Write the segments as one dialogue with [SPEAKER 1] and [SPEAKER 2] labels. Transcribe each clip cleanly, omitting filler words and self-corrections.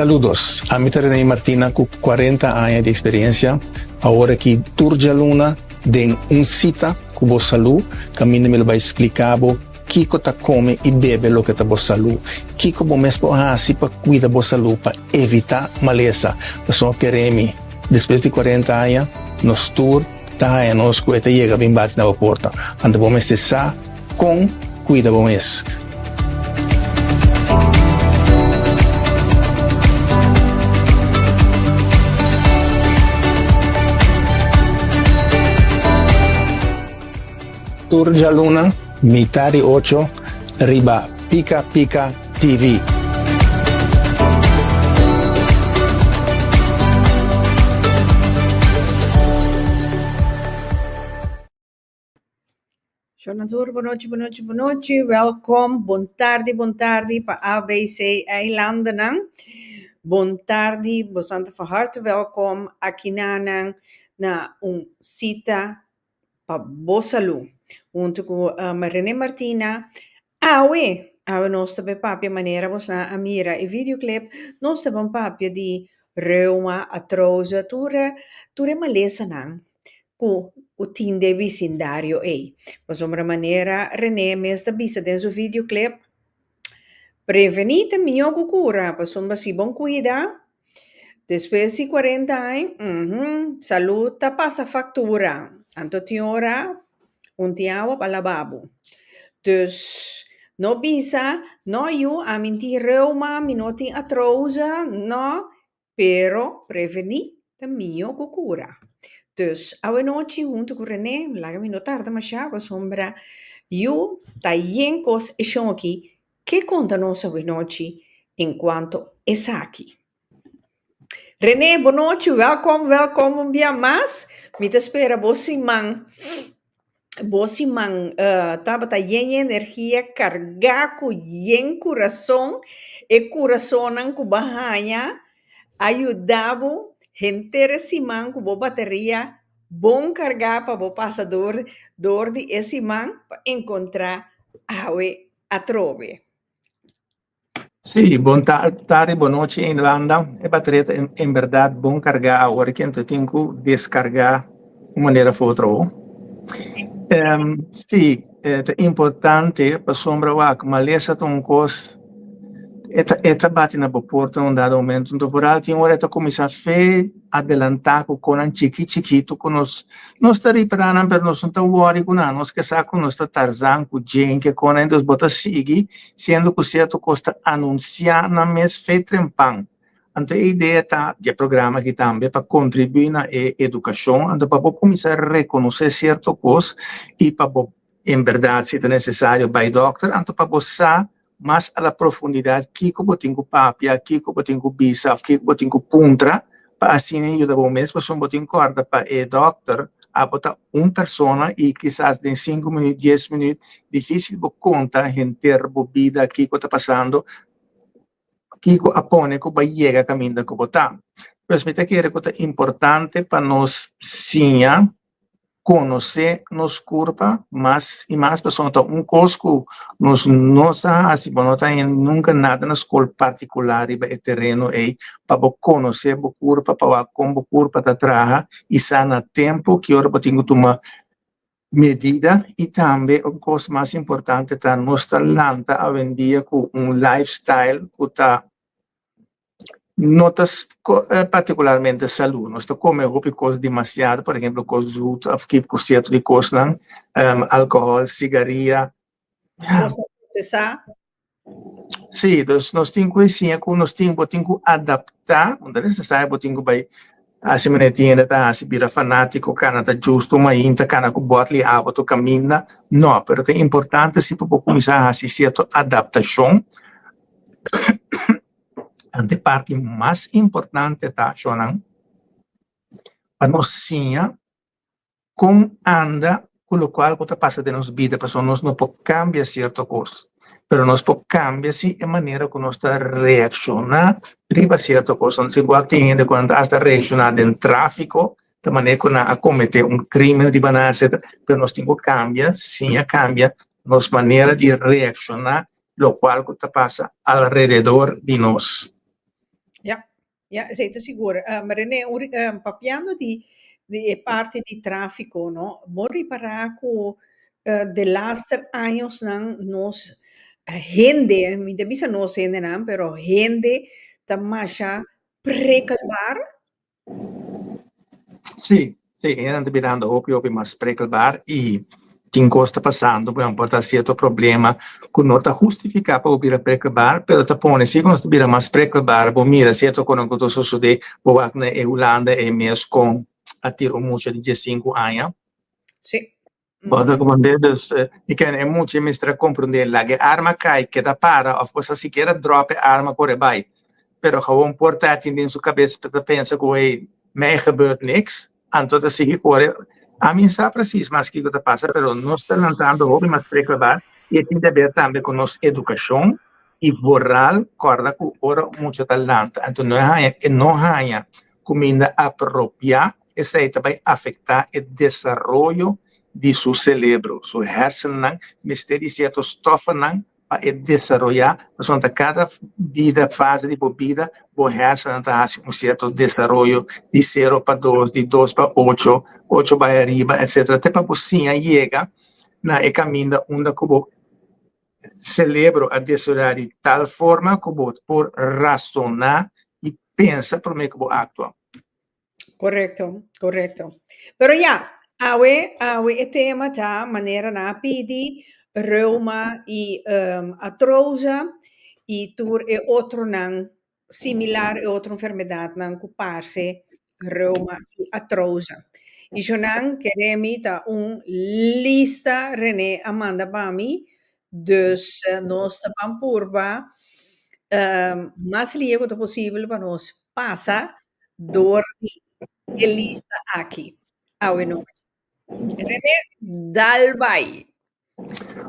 [SPEAKER 1] Saludos, ami ta Rene Martina ku 40 aña di eksperensia. Awor aki tur djaluna den un sita ku bo salú, kaminda mi lo bai splika bo kiko ta kome i bebe loke ta bo salú, kiko bo mes por hasi pa kuida bo salú pa evitá malesa. Pasobra kere mi, despues di 40 aña nos tur ta haña nos ku e ta yega bin bati na bo porta. Anto bo mester sa kon kuida bo mes. Tur djaluna mitá di ocho riba Pika Pika TV.
[SPEAKER 2] Shona tur, bonochi, bonochi, bonochi. Welkom, bon tardi, bon tardi pa ABC eilandennan. Bon tardi, bosan ta van harte welkom akinanan na un sita pa bo salú. Huntu ku Rene Martina. Awe, awe nos ta bay papia manera bosnan a mira e videoclip, nos ta ban papia di reuma, atrose, tur e tur e malesanan ku ku tin den bisindario ey. Pasobra manera Rene mes ta bisa den su videoclip, Prevení ta mihó ku kura, pasobra si bon kuida, despues di kuarenta aña, uhum, salud ta pasa faktura. Anto tin ora un tin awa pa laba bo. Dus, no bisa, no yu, ami tin reuma, mi no tin atrose, no, Pero prevení ta mihó ku kura. Dus awenochi huntu ku René, laga mi no tarda mashá pasobra yu ta yen kos e shon aki ke konta nos awenochi enkuanto esaki. René, bonochi, wèlkom, wèlkom un bia mas. Mi ta spera bo siman, bo siman tabata yen yen energia, kargá ku yen kurason, e kurasonnan ku bo a haña a yuda bo henter e siman ku bo bateria bon kargá pa bo pasa dor dor di e siman pa enkontrá awe atrobe.
[SPEAKER 1] Sí, bon tardi, bon nochi Eindlanda. E bateria ta en berdad bon cargá awor aki, anto tin cu descargá un manera of otro. Sí, ta importante pasobra wak malesa ta un cos e ta e ta bati na bo porta un dado momento, anto vooral tin ora e ta cuminsa fe adelantá cu conan chiki chikito cu nos Nos ta ripará nan, pero nos no ta wòri ku nan. Nos ke sa ku nos ta Tarzan ku Jane ke kona, entos bo ta sigui siendo ku sierto kos ta anunsiá nan mes fe trempan. Anto e idea ta di e programa aki tambe pa kontribuí na e edukashon, anto pa bo kuminsá rekonosé sierto kos i pa bo en bèrdat si ta nesesario bai dòkter, anto pa bo sa mas a la profundidad kiko bo tin ku papia, kiko bo tin ku bisa of kiko bo tin ku puntra pa asina yuda bo mes pasobra bo tin kòrda pa e dòkter abo ta un persona i kisas den sinku minüt, dies minüt difisil bo konta henter bo bida kiko ta pasando, kiko a pone ku bo a yega kaminda ku bo ta. Pues mi ta kere ku ta importante pa nos siña konosé nos kurpa mas i mas pasobra ta un kos ku nos no sa hasi, bo no ta haña nunka nada na skol partikular riba e tereno ei pa bo konosé bo kurpa, pa wak kon bo kurpa ta traha i sa na tempu ki ora bo tin ku tuma medida i tambe un kos mas importante ta nos ta lanta awendia ku un lifestyle ku ta No ta partikularmente salú. Nos ta kome hopi kos demasiado, por ehemplo kos zoet òf kiko sierto di kosnan, alkohòl, sigaria.
[SPEAKER 2] Kosnan prosesá.
[SPEAKER 1] Sí, dus nos tin ku siña ku nos tin, bo tin ku adaptá, no ta nesesario bo tin ku bai hasi manera tin hende ta hasi bira fanátiko, kana ta justo mainta, kana ku bòtel di awa tur kaminda. No, pero ta importante si pa bo kuminsá hasi sierto adaptashon. Anto e parti mas importante ta shownan pa nos siña kon anda ku lokual ku ta pasa den nos bida pasobra nos no por kambia sierto kos pero nos por kambia si e manera ku nos ta reakshoná riba sierto kos. Si bo a tin hende ku nan ta asta reakshoná den tráfiko ta manera ku nan a kometé un krimen riba nan etcetera pero nos tin ku kambia siña kambia nos manera di reakshoná lokual ku ta pasa alrededor di nos.
[SPEAKER 2] Ja, ja, esei ta sigur. René, un, papiando di e parti di tráfiko, no? Bo ripará ku de laatste añosnan nos hende, mi ta bisa nos hendenan, pero hende ta masha prikkelbaar.
[SPEAKER 1] Sí, sí, hende ta birando hopi hopi mas prikkelbaar i tin kos ta pasando, por ehempel, ta sierto problema ku no ta hustifiká pa bo bira prikkelbaar, pero ta pone si ku nos ta bira mas prikkelbaar, bo mira sierto kosnan ku ta sosodé, bo wak na e Hulanda e mes kon a tira un mucha di diesinku aña. Bo ta komprendé? Dus mi ken e mucha mester a komprendé, laga e arma kai, keda para òf bo sa sikiera dròp e arma kore bai. Pero gewoon por ta tin den su kabes ta pensa ku hey, mij gebeurt niks, anto ta sigui kore. Ami sa presis mas kiko ta pasa, pero nos ta lantando hopi mas prikkelbaar i e tin di haber tambe ku nos edukashon i vooral kòrda ku ora un mucha ta lanta anto no e haña e no haña kuminda apropiá, esei ta bai afektá e desaroyo di su selebro, su hersennan mester di sierto stòfnan pa e desaroyá, pasobra ta kada bida, fase di bo bida, bo hersennan ta hasi un sierto desaroyo di sero pa dos, di dos pa ocho, ocho bai ariba, etcetera, te pa bo siña yega na e kaminda unda ku bo celebro a desaroyá di tal forma ku bo por rasoná i pensa promé ku bo aktua.
[SPEAKER 2] Korekto, korekto. Pero ya, awe, awe e tema ta manera nan a pidi, reuma i artrose i tur e otronan similar, e otro enfermedadnan ku parse reuma i artrose. I nan kere mi ta un lista René a manda pa mi, dus nos ta ban purba mas lihe ku ta posibel pa nos pasa dor di e lista aki awe nochi. René, dal bai.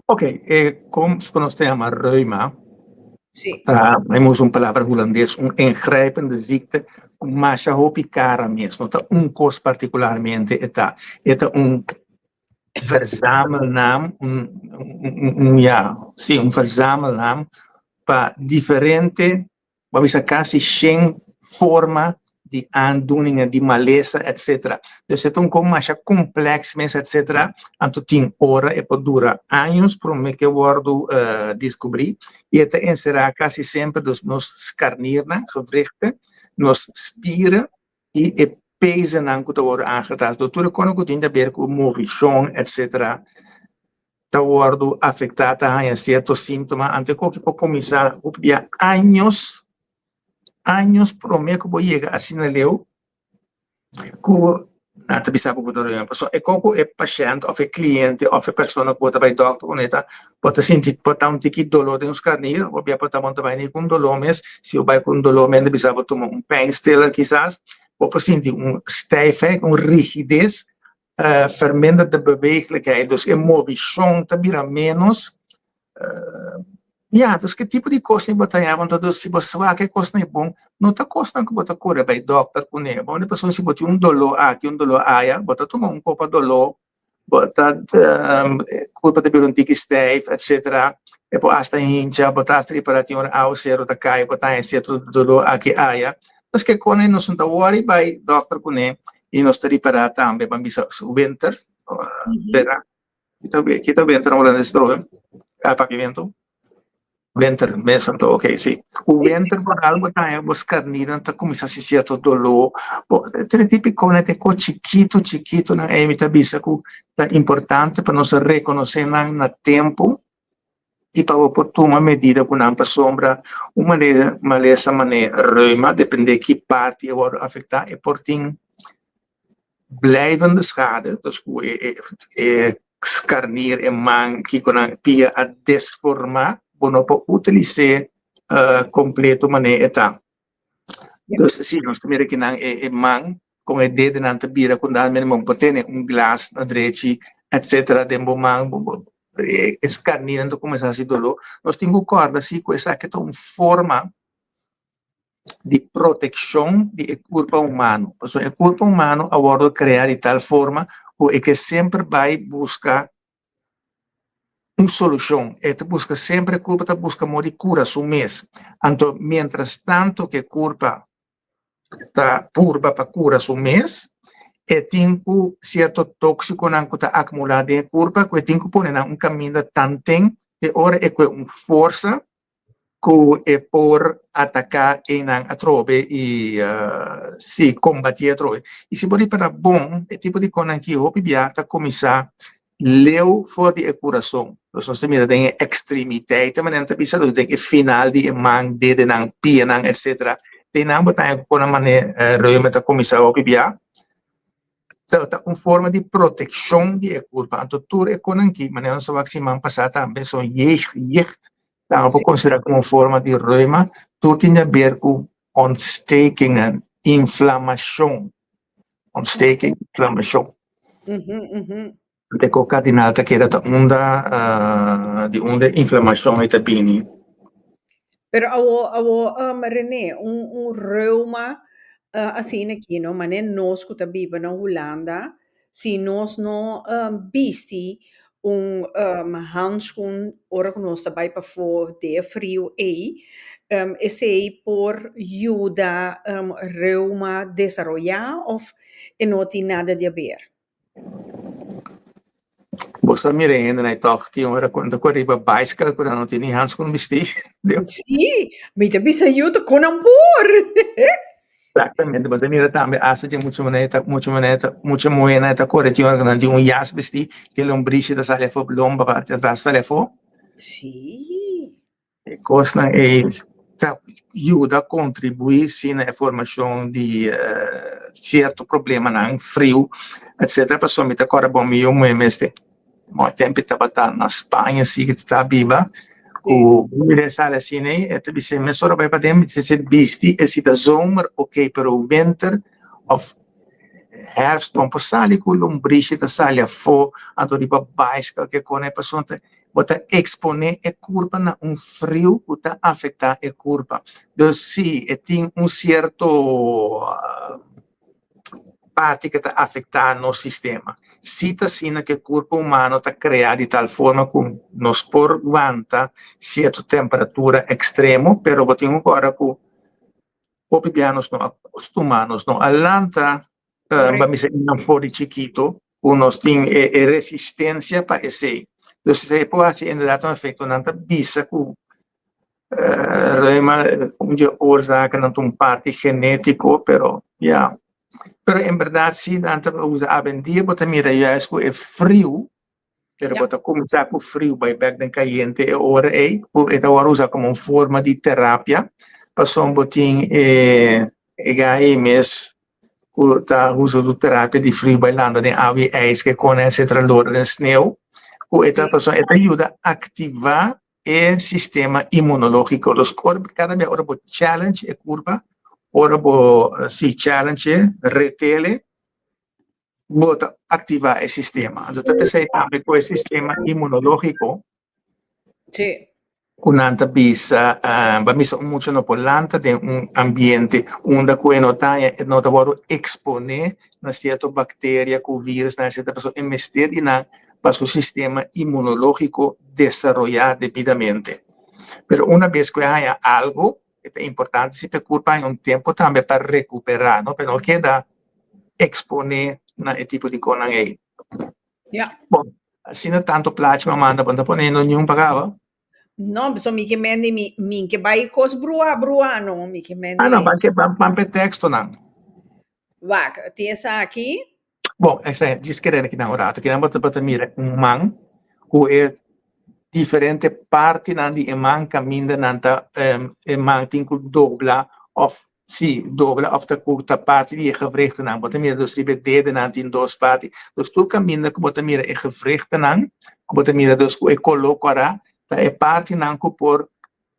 [SPEAKER 1] Ok, e kon ku nos ta yama reuma, ta hemos un palabra hulandes, un ingrijpende ziekte ku masha hopi kara mes, no ta un kos partikularmente e ta, e ta un verzamelnaam, un, un, ya, si, un verzamelnaam pa diferente, bo a bisa kasi shen forma di aandoeningen, di malesa, etcetera. Dus e ta un kos masha kompleks mes, etcetera. Anto tin ora e por dura años promé ku e wòrdu diskubrí i e ta enserá kasi semper dus nos skarnirnan, gewrichten, nos spieren i e pezennan ku ta wòrdu aangetast. Dus tur e kosnan ku tin di aber ku movishon, etcetera, ta wòrdu afektá, ta haña sierto síntoma. Anto e koki por kuminsá hopi bia años, años promé ku bo yega asina leu ku nan ta bisa bo ku bo ta reuma. Pasobra e koko e pashènt òf e kliente òf e persona ku bo ta bai dòkter kuné ta bo ta sinti por ta un tiki doló den su karnir, bo bia por ta bo no ta bai ni ku un doló mes, si bo bai ku un doló men ta bisa bo tuma un pijnstiller kisas, bo por sinti un stijfheid, un rigides, verminderde beweeglijkheid, dus e movishon ta bira ménos. Ya, dus ke tipo di kosnan bo ta haña, anto dus si bo wak e kosnan e bon, no ta kosnan ku bo ta kore bai dòkter kuné, bo pasobra si bo tin un doló aki, un doló aya, bo ta tuma un kopa doló, bo ta kurpa ta bira un tiki stijf, etcetera, e por asta hincha, bo ta asta ripará tin ora awaseru ta kai, bo ta haña sierto doló aki aya. Pues ke kosnan nos no ta wòri bai dòkter kuné i nos ta ripará tambe, ban bisa winter, tera, kita winter na hulandes trobe? Papiamentu? Winter mes anto, ok, si. Ku winter por algo ta haña bo skarninan ta kuminsá hasi sierto doló. Bo ta típiko nan ta e kos chikitu chikitu nan ei mi ta bisa ku ta importante pa nos rekonosé nan na tempu i pa bo por tuma medida ku nan pasobra un manera malesa manera reuma depende ki parti e wòrdu afektá e por tin blijvende schade, dus ku e e skarnir, e man, kiko nan pia a desformá, bo no por utilis'é kompleto manera e ta. Dus si nos ta mira kinan e man kon e dedenan ta bira ku nan mester bo por tene un glas na drechi etcetera den bo man, e skarnirnan ta kuminsá hasi doló. Nos tin ku kòrda si ku esaki ta un forma di protekshon di e kurpa humano. Pasobra e kurpa humano a wòrdu kreá di tal forma ku e ke semper bai buska un solushon. E ta buska semper, e kurpa ta buska moda di kura su mes. Anto mientras tanto ku e kurpa. ta purba pa kura su mes, e tin ku sierto tóksikonan ku ta akumulá den e kurpa ku e tin ku pone nan un kaminda tanten te ora e kue un forsa ku e por ataká einan atrobe i si kombatí atrobe. I si bo ripará bon, e tipo di konan aki hopi bia ta kuminsá leu for di e kurason. Nos ta mira den e ekstremiteiten, manera nan ta bisa, den e final di e man, dedenan, pianan, etcetera. Den nan bo ta haña ku nan manera reuma ta kuminsá hopi bia. Ta ta un forma di protekshon di e kurpa. Anto tur e konan aki, manera nos a wak siman pasá tambe, son jeugd, jicht, nan por konsiderá komo un forma di reuma. Tur tin di haber ku ontstekingen, inflamashon. Ontsteking, inflamashon. Te ko kardinal ta keda ta unda di unda e inflamashon ei ta bini.
[SPEAKER 2] Pero awo awo Rene un un reuma asina aki no manera nos ku ta biba na Hulanda si nos no bisti un handskun ora ku nos ta bai pafó den e friu ei esei por yuda reuma desaroyá òf e no tin nada di aber?
[SPEAKER 1] Bo sa mira e hendenan tòg tin ora ku nan ta kore riba baiskel ku nan no tin ni hanskun bistí.
[SPEAKER 2] Sí, mi ta bisa yu ta kon nan por.
[SPEAKER 1] Exactamente, bo ta mira tambe asta dje mucha manera ta mucha manera ta mucha muhénan ta kore tin ora ku nan tin un yas bistí ke lombrishi ta sali afó lomba parti atras ta sali afó.
[SPEAKER 2] Sí.
[SPEAKER 1] E kosnan ei ta yuda kontribuí si na e formashon di sierto problemanan, friu, etcetera. Pasobra mi ta kòrda bon mi yu muhé mester moe tempu e tabata na Spaña si ke ta biba ku mi mira e sali asina ei e ta bisa mesora bai paden mi ta bisti e si ta zomer oke pero winter òf herfst no por sali ku lombrishi ta sali afó anto riba baiskel ke kos pasobra Bo ta eksponé e kurpa na un friu ku ta afektá e kurpa. Dus sí, e tin un sierto parti ku ta afektá nos sistema. Sí ta asina ku e kurpa humano ta kreá di tal forma ku nos por wanta sierto temperatura ekstremo, pero bo tin ku kòrda ku hopi bia nos no a kustumá, nos no a lanta pa misa nan for di chikito ku nos tin e e resistencia pa esei. Dus esei por haci inderdaad un efecto. Nan ta bisa ku reuma un dje oorzakennan ta un parti genetico, pero ya. Pero en berdad si nan ta usa awendia bo ta mira juist ku e friu Pero bo ta kuminsá ku friu bai bèk den kayente e ora ei, ku e ta wòrdu usá komo un forma di terapia, pasobra bo tin e e gai mes ku ta usa su terapia di friu bai landa den awa i ijs ke kone etcetera lora den sneu, ku e ta pasobra e ta yuda aktivá e sistema inmunológiko. Dus ora kada bia ora bo challenge e kurpa, ora bo si challenge e, retele, bo ta aktivá e sistema. Anto ta p'esei tambe ku e sistema inmunológiko ku nan ta bisa, ba misa un mucha no por lanta den un ambiente unda ku e no ta haña, e no ta wòrdu eksponé na sierto bakteria ku virusnan etcetera, pasobra e mester di nan pa su sistema inmunológiko desaroyá debidamente. Pero una bes ku e haña algu, e ta importante si ta kurpa haña un tempu tambe pa rekuperá, no? Pa e no keda eksponé na e tipo di konan ei. Bon, asina tantu plachi mi a manda, bo no ta poniendo niun pa kaba?
[SPEAKER 2] No, pasobra mi ke mende, mi mi ke bai kos bruá bruá no, mi ke mende.
[SPEAKER 1] Ah no, ban ke ban ban p'e tekstonan.
[SPEAKER 2] Wak, tin esaki.
[SPEAKER 1] Bon, esei, djis kere kinan un rato, kinan bo ta bo ta mira un man ku e diferente partinan di e man kaminda nan ta e man tin ku dobla òf si dobla òf ta ku ta parti di e gewrichtennan. Bo ta mira dus riba e dedenan tin dos parti. Dus tur kaminda ku bo ta mira e gewrichtennan, ku bo ta mira dus ku e koló kòrá, ta e partinan ku por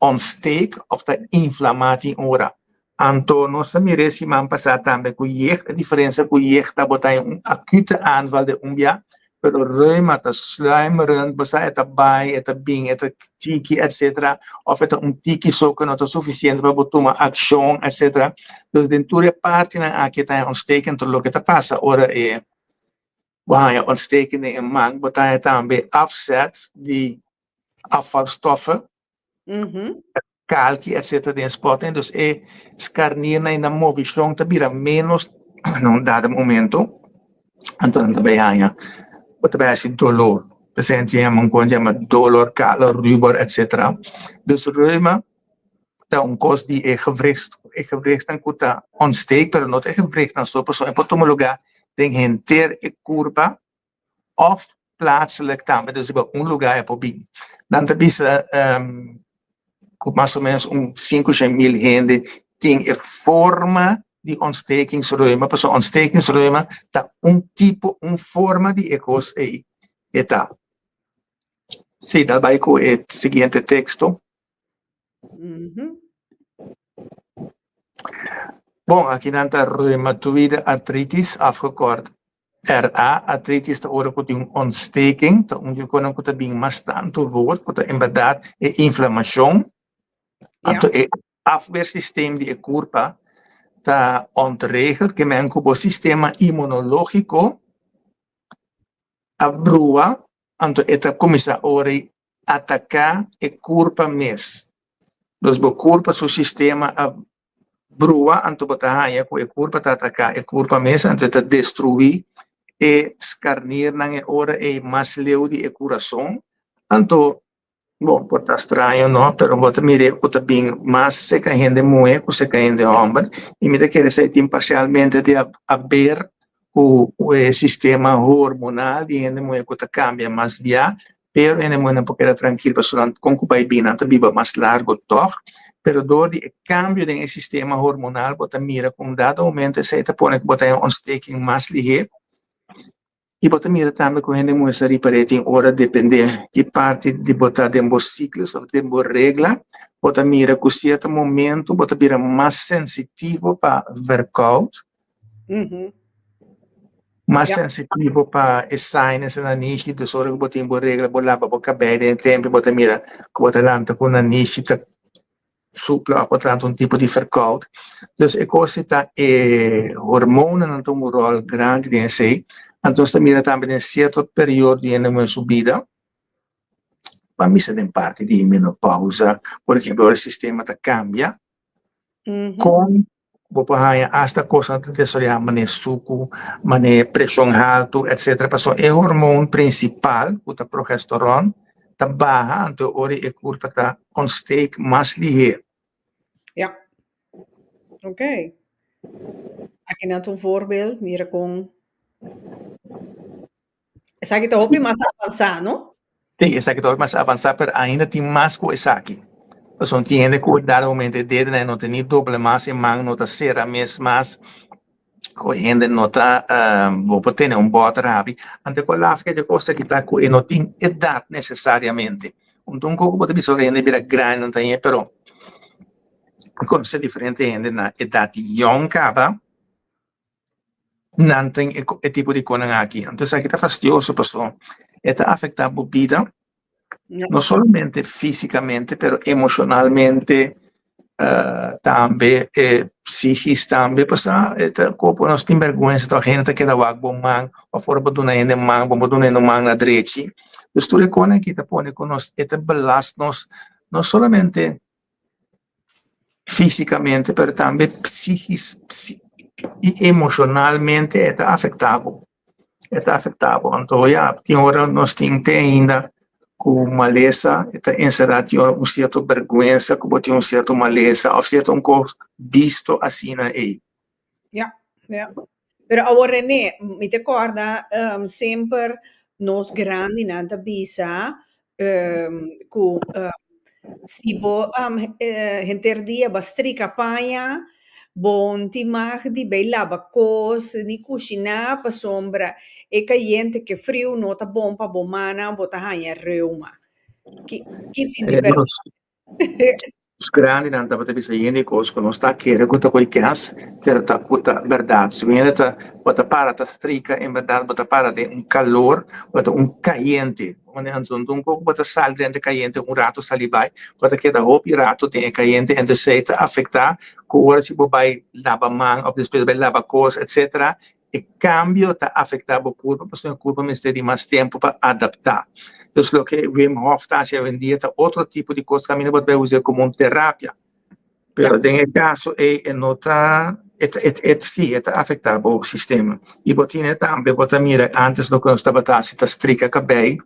[SPEAKER 1] ontsteek of ta inflamá tin ora. Anto nos ta mira e siman pasá tambe ku jeugd, e diferensia ku jeugd ta bo ta un akute aanval den un bia, pero reuma ta sluimerend, bo sa e ta bai, e ta bin, e ta tiki etcetera, of e ta un tiki so ku no ta sufisiente pa bo tuma akshon etcetera. Dus den tur e partinan aki e ta haña ontsteking, anto loke ta pasa ora e bo haña ontsteking den e man, bo ta haña tambe afzet di afvalstoffen. Kalki etc den spot dus e skarniernan na movishon ta bira menos na un dado momento, anto nan ta bai haña bo ta bai hasi dolor. P'esei nan tin yama un kos yama dolor, kalor, rubor etc. Dus reuma ta un kos di e gewricht, e gewrichtnan ku ta ontsteek pero no ta e gewrichtnan so pasobra e por tuma luga den henter e kurpa òf plaatselijk tambe, dus riba un lugá e por bin. Nan ta bisa ku mas o ménos un 500.000 hende tin e forma di ontstekingsreuma, pasobra ontstekingsreuma ta un tipo, un forma di e kos ei e ta. Sí, dal bai ku e siguiente teksto. Bon, aki nan ta reumatoïde artritis, afgekort RA. Artritis ta ora ku tin un ontsteking, ta un di e konan ku ta bin mas tantu voor, ku ta en bèrdat e inflamashon. Anto e afweersysteem di e kurpa ta ontregeld, ke men ku bo sistema imunológiko a brua, anto e ta kuminsá ora i ataká e kurpa mes. Dus bo kurpa su sistema a brua, anto bo ta haña ku e kurpa ta ataká e kurpa mes, anto e ta destruí e skarnirnan e ora ei mas leu di e kurason. Anto Bon, por ta straño no, pero bo ta mira ku ta bin mas serka hende muhé ku serka hende hòmber i mi ta kere esei tin parsialmente di haber ku e sistema hormonal di hende muhé ku ta kambia mas bia, pero hende muhénan por keda trankil pasobra nan kon ku bai bin nan ta biba mas largo tòg, pero dor di e kambio den e sistema hormonal bo ta mira ku un dado momento esei ta pone ku bo ta haña un ontsteking mas lihé. I bo ta mira tambe ku hende muhé sa ripar'é tin ora dependé ki parti di bo ta den bo siklus òf den bo regla, bo ta mira ku sierto momentu bo ta bira mas sensitivo pa vèrkout, mas sensitivo pa e sinus e nanishi. Dus ora ku bo tin bo regla bo laba bo kabei den e tempu bo ta mira ku bo ta lanta ku nanishi ta supla òf por un tipo di verkoud. Dus e kos ei ta e hormonanan ta un ròl grandi den esei. Anto nos ta mira tambe den sierto periodo di hende muhé su bida, pa misa den parti di menopausa, por ehemplo, ora e sistema ta kambia, kon Bo por haña asta kosnan ta desaroyá manera suku, manera preshon haltu, etcetera. Pasobra e hormoon prinsipal ku ta progesteron ta baha anto ora e kurpa ta ontsteek mas lihé.
[SPEAKER 2] Ja, ok. Aki nan ta un voorbeeld, mira kon. Esaki ta hopi mas avansá, no?
[SPEAKER 1] Sí, esaki ta hopi mas avansá, pero ainda tin mas ku esaki. Pasobra tin hende ku dado momento e dedenan no ta ni dobla mas, e man no ta sera mes mas, ku hende no ta, bo por tene un bòter habi. Anto ku laf ke kos aki ta ku e no tin edat nesesariamente. Un un koko bo ta bisa ora hende bira grandi nan ta hende, pero mi konosé diferente hende na edat yòn kaba. Nan tin e tipo di konan aki. Anto esaki ta fastioso paso e ta afecta bo bida, no solamente físicamente, pero emocionalmente tambe, e psichis tambe, pasobra e ta kopo nos tin bergüensa tok hende ta keda wak bo man of ora bo duna hende man bo por duna hende un man na drechi. Dus tur e konan aki ta pone ku nos e ta belast nos no solamente Físicamente, pero tambe psíquis y emocionalmente e ta afecta bo, e ta afecta bo. Anto ya, tin ora nos tin te ainda cu malesa e ta encerra tin ora un cierto berguensa cu bo tin un cierto malesa of cierto un cos bisto asina ey.
[SPEAKER 2] Ya, ya. Pero awor Rene, mi ta corda semper nos grandinan ta bisa cu si bo henter dia bo a strika paña, bo no tin mag di bay laba cos ni cushina pasobra e cayente ke friu no ta bon pa bo mannan, bo ta haña reuma. Ki tin di berdad?
[SPEAKER 1] Nos grandinan tabata bisa hende kos ku nos ta kere ku ta koe kens, pero ta ku ta bèrdat. Si un hende ta, bo ta para ta strika, en bèrdat bo ta para den un kalor, bo ta un kayente. Un kos ku bo ta sali den e kayente un ratu sali bai, bo ta keda hopi ratu den e kayente, entonces esei ta afektá ku ora si bo bai laba man òf despues bai laba kos etcetera. E kambio ta afektá bo kurpa pasobra e kurpa mester di mas tempu pa adaptá. Dus loke Wim Hof ta hasi awendia ta otro tipo di kos kaminda bo ta bai usa komo un terapia. Pero den e kaso ei e no ta e ta e si e ta afektá bo sistema. I bo tine tambe bo ta mira antes loke nos tabata hasi ta strika kabei.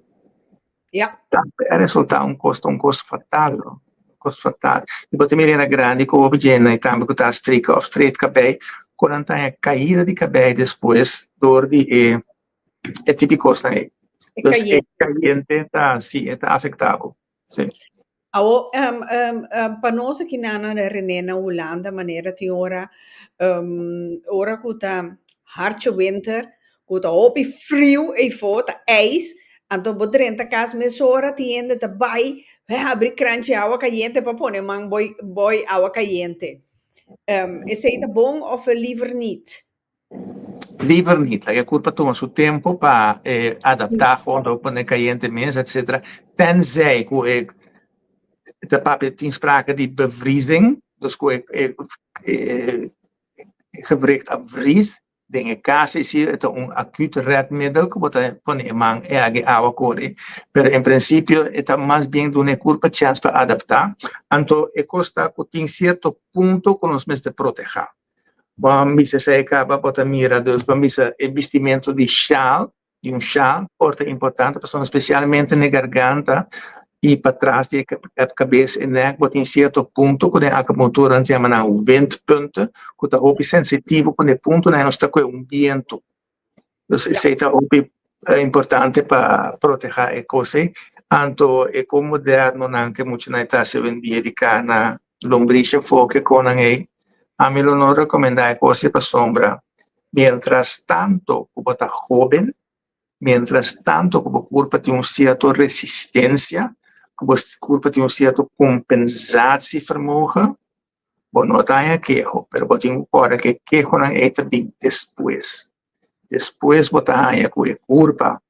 [SPEAKER 1] Tambe a resultá un kos ta un kos fatal, un kos fatal. I bo ta mira hende grandi ku hopi djena i tambe ku ta strika òf stret kabei ku nan ta haña kaida di kabei despues dor di e e tipo di kosnan ei. Dus e kayente ta si e ta afektá bo, si.
[SPEAKER 2] Awo pa nos aki nan na René na Hulanda manera tin ora ora ku ta hartje winter ku ta hopi friu eyfo ta ijs anto bo drenta kas mesora tin hende ta bai habri kranchi awa kayente pa pone man boi boi awa kayente esei ta bon of liever niet?
[SPEAKER 1] Liever niet. Laga e kurpa tuma su tempu pa e adaptá fondo pone kayente mes etcetera. Tenzij ku e ta papia tin sprake di bevriezing, dus ku e e gewricht a vries den e kas esei e ta un akut redmiddel ku bo ta pone e man e hagi awa kore. Pero en prinsipio e ta mas bien duna e kurpa chèns pa adaptá. Anto e kos ta ku tin sierto punto ku nos mester protehá. Bo bisa esei kaba bo ta mira dus bo bisa e bistimentu di shal, di un shal por ta importante pasobra spesialmente na e garganta i patras di e kabes e nek bo tin sierto punto ku den akupuntura nan ta yama nan windpunten ku ta hopi sensitivo ku e puntonan nos ta kohe un bientu. Dus esei ta hopi importante pa protehá e kos ei. Anto e kon modernonan ke muchanan e ta hasi awendia di kana lombrisha afó ke konan ei, ami lo no rekomendá e kos ei pasobra mientras tanto ku bo ta hóben, mientras tanto ku bo kurpa tin un sierto resistensia, ku bo kurpa tin un sierto kompensatievermogen, Bo no ta haña keho, pero bo tin ku kòrda ku e kehonan ei ta bin despues. Despues bo ta haña ku e kurpa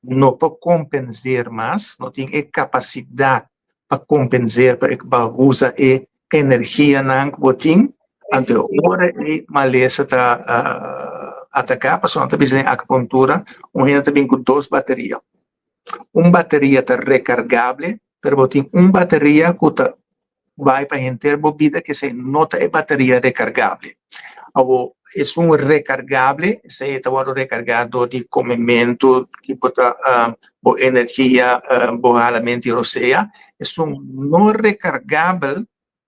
[SPEAKER 1] no por kompenser mas, no tin e kapasidat pa kompenser, pa usa e energianan ku bo tin. Anto e ora ei malesa ta ataká, pasobra nan ta bisa den akupuntura un hende ta bin ku dos bateria. Un bateria ta rekargable, pero bo tin un bateria ku ta bai pa henter bo bida ke esei no ta e bateria rekargable. Awor, esun rekargable, esei ta wòrdu rekargá dor di komementu, ki por ta bo energia, bo halamentu di rosea. Esun no rekargabel